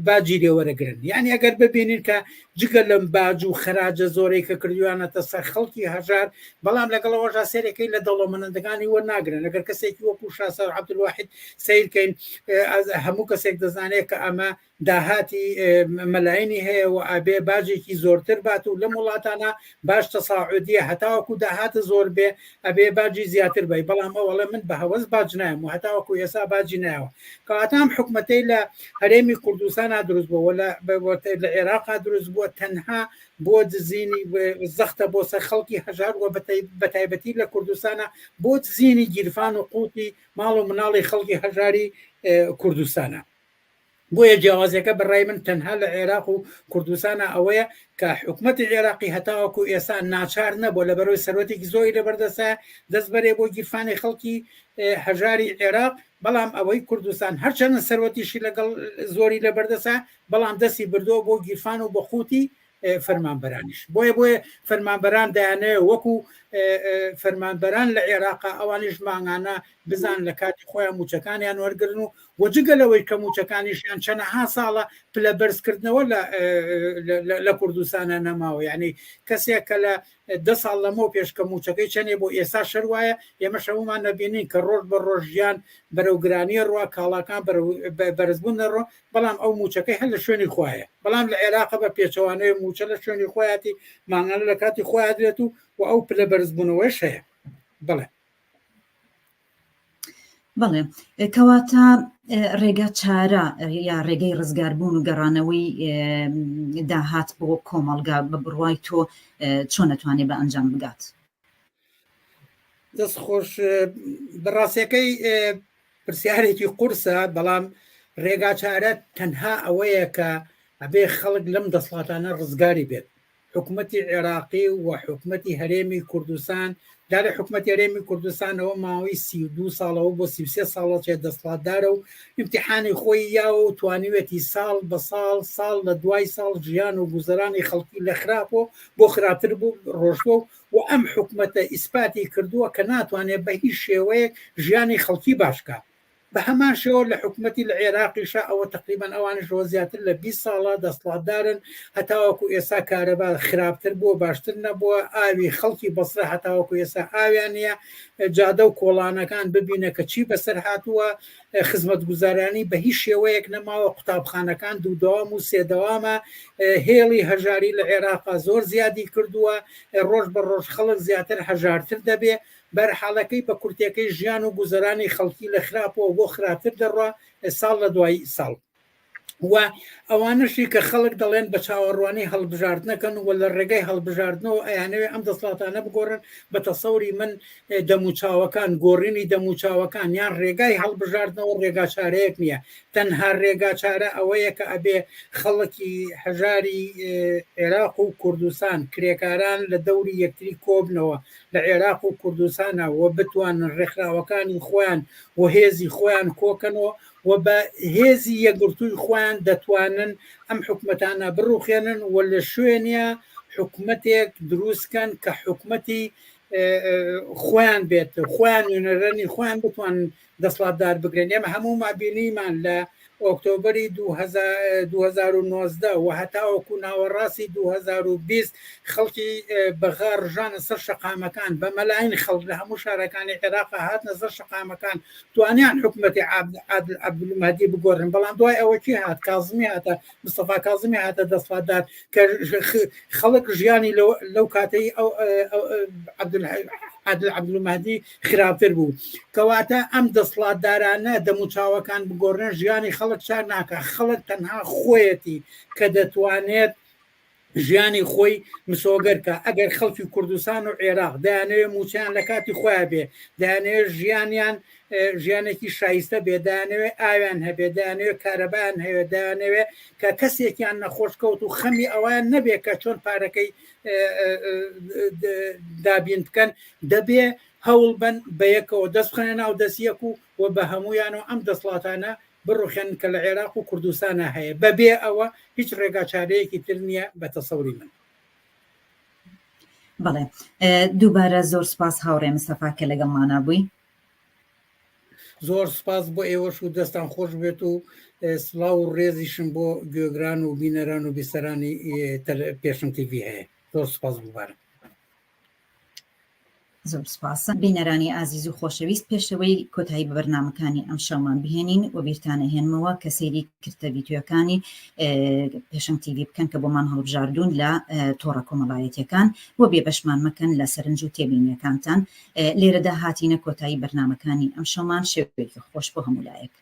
باجی لێوەرەگرن یعنی ئەگەر ببینین کە جگە لەم باج و خەراجە زۆرەی کە کردویانەتە سەر خەڵکی هەژار بەڵام لەگەڵەوەشا سەرەکەی لە دەوڵەمەندەکانی وەرناگرن ئەگەر کەسێکی وەکو شاسەر عەبدولواحید سیرکەین هەموو کەسێک دەزانێت کە ئەمە داهاتی مەلاینی هەیە و ئەبێ باجێکی زۆرتر بات و لەم وڵاتانە باج تەساعودیە هەتاوەکو داهات زۆر بێ ئەبێ باجی زیاتر بی بەڵام ئەوەڵێ من بە هەوەس باج نایم و هەتاوەکو ئێسا باجی نایەوە کەواتە ئەم حکومەتەی لە هەرێمی کوردستانا دروست بووە لە لە عێراقا دروست بووە تەنها بۆ دزینی زەختە بۆ سەر خەڵکی هەژار و بە تایبەتی لە کوردستانە بۆ دزینی گیرفان و قوتی ماڵ و مناڵی خەڵکی هەژاری کوردستانە. بۆیە جیاوازیەکە بە ڕای من تەنها لە عێراق و کوردستانا ئەوەیە کە حکومەتی عێراقی هەتاوەکو ئێستا ناچار نەبووە لەبەرەوەی سەروەتێکی زۆری لەبەردەستە دەست بەرێ بۆ گیرفانی خەڵکی هەژاری عێراق بەڵام ئەوەی کوردستان هەرچەندە سەروەتیشی لەگەڵ زۆری لەبەردەسە بەڵام دەستی بردووە بۆ گیرفان و بە قوتی فەرمانبەرانیش بۆیە بۆیە فەرمانبەران دەیانەوێت وەکو فەرمانبەران لە عێراقا ئەوانیش مانگانە بزان لە کاتی خۆیان موچەکانیان وەرگن و وەجگە لەوەی کە موچەکانیشیان چەنەها ساڵە پلە بەرزکردنەوە لە کوردستانە نەماوە یعنی کەسێک کە لە دە ساڵ لەمەو پێش کە موچەکەی چەنێ بۆ ئێستا شەر وایە ئێمە شەومان نەبینین کە ڕۆژ بە ڕۆژ ژیان بەرەو گرانیە ڕوا کاڵاکان بەرەو بەرزبوون نەڕۆ بەڵام ئەو موچەکەی هەر لە شوێنی خۆیە بەڵام لە عێراقە بە پێچەوانەوەی موچە لە شوێنی خۆیاتی مانگانە لە کاتی خۆیان درێت و و ئەو پلە بەرزبوونەوەش هەیە بڵێ بەڵێ کەواتە ڕێگا چارە یا ڕێگەی ڕزگاربوون و گەڕانەوەی داهات بۆ کۆمەڵگا بە بڕوای تۆ چۆن ئەتوانێ بە ئەنجام بگات؟ دەست خۆش بەڕاستەکەی پرسیارێکی قورسە بەڵام ڕێگاچارە تەنها ئەوەیە کە ئەبێ خەڵک لەم دەسڵاتانە ڕزگاری بێت حکومەتی عێراقی و حکومەتی هەرێمی کوردستان دارە حکومەتی هەرێمی کوردستانەوە ماوەی 32 ساڵەوە بۆ 33 ساڵە چێ دەسڵاتدارە و ئیمتیحانی خۆی یاوە و توانیوێتی ساڵ بە ساڵ ساڵ لە دوای ساڵ ژیان و گوزەرانی خەڵکی لە خراپۆ بۆ خراپتر بوو ڕۆشتوە و و ئەم حکومەتە ئیسپاتی کردووە کە ناتوانێت بە هیچ شێوەیەک ژیانی خەڵکی باش کا. بە هەمان شێوە لە حکومەتی لە عێراقیشا ئەوە تەقریبەن ئەوانیشەوە زیاتر لە 20 ساڵە دەسڵاتدارن هەتاوەکو ئێستا کارەبا خراپتر بووە باشتر نەبووە ئاوی خەڵکی بەسرە هەتاوەکو ئێستا ئاویان نییە جادە و کۆڵانەکان ببینە کە چی بەسەر هاتووە خزمەتگوزارانی بە هیچ شێوەیەک نەماوە، قوتابخانەکان دوودەوام و سێ دەوامە، هێڵی هەژاری لە عێراقا زۆر زیادی کردووە، ڕۆژ بە ڕۆژ خەڵک زیاتر هەژارتر دەبێ، بەرحاڵەکەی بە کورتیەکەی ژیان و گوزەرانی خەڵکی لە خراپەوە بۆ خراپتر دەڕوا ساڵ لە دوای ساڵ. و ئەوانەشی کە خەڵک دەڵێن بە چاوەڕوانی هەڵبژاردنەکەن و لە ڕێگەی هەڵبژاردنەوە ئەیانەوێ ئەم دەسڵاتانە بگۆڕن بە تەسەوری من دەموچاوەکان گۆڕینی دەموچاوەکان یان ڕێگای هەڵبژاردنەوە ڕێگا چارەیەک نییە تەنها ڕێگا چارە ئەوەیە کە ئەبێ خەڵکی هەژاری عێراق و کوردستان کرێکاران لە دەوری یەکتری کۆبنەوە لە عێراق و کوردستانە و بتوانن ڕێکخراوەکانی خۆیان و هێزی خۆیان کۆکەنەوە و بە هێزی یەکگرتووی خۆیان دەتوانن ئەم حکومەتانە بڕوخێنن و لە شوێنیا حکومەتێک دروست کەن کە حکومەتی خۆیان بێت خۆیان نوێنەرانی خۆیان بتوانن دەسڵاتدار بگرن ئێمە هەموومان بینیمان لە ئۆکتۆبری 2019 و هەتاوەکو ناوەڕاستی 2020 خەڵکی بەغا ڕژانە سەر شەقامەکان بە مەلاین خەڵک لە هەموو شارەکانی عێراق هاتنە سەر شەقامەکان توانیان حکومەتی عادل عەبدولمەهدی بگۆڕن بەڵام دوای ئەوە کی هات کازمی هاتە مستەفا کازمی هاتە دەسڵاتدار کە خەڵک ژیانی لەو کاتەی ئەو عادل عەبدولمەهدی خراپتر بوو کەواتە ئەم دەسڵاتدارانە دەموچاوەکان بگۆڕن ژیانی خەڵک چار ناکە خەڵک تەنها خۆیەتی کە دەتوانێت ژیانی خۆی مسۆگەر کا، ئەگەر خەڵکی کوردستان و عێراق دەیانەوێت مووچەیان لە کاتی خۆیان بێ، دەیانەوێت ژیانیان ژیانێکی شایستە بێ، دەیانەوێت ئاویان هەبێ، دەیانەوێت کارەبایان هەیە، دەیانەوێت کە کەسێکیان نەخۆش کەوت و خەمی ئەویان نەبێ کە چۆن پارەکەی دابین بکەن، دەبێ هەوڵ بەن بەیەکەوە دەست بخەنە ناو دەست یەک و و بە هەموویانەوە ئەم دەسڵاتانە بڕوخێنن کە لە عێراق و کوردستانا هەیە، بەبێ ئەوە هیچ ڕێگاچارەیەکی تر نییە بە تەسەوری من. بەڵێ دووبارە زۆر سپاس هاوڕێ مستەفا کە لەگەڵمانا بووی. زۆر سپاس بۆ ئێوەش و دەستان خۆش بێت و سڵاو و ڕێزیشم بۆ گوێگران و بینەران و بیسەرانی پێشنگ تیڤی هەیە زۆر سپاس ببارە. زۆر سپاس بینەرانی ئازیز و خۆشەویست پێشەوەی کۆتایی بە بەرنامەکانی ئەم شەومان بهێنین و بیرتان ئەهێنمەوە کە سەیری کرتە ڤیدیۆکانی پێشەنگ تیڤی بکەن کە بۆمان هەڵبژاردوون لە تۆڕە کۆمەڵایەتیەکان و بێبەشمان مەکەن لە سەرنج و تێبینیەکانتان لێرەدا هاتینە کۆتایی بەرنامەکانی ئەم شەومان شەوێکی خۆش بۆ هەموو لایەک.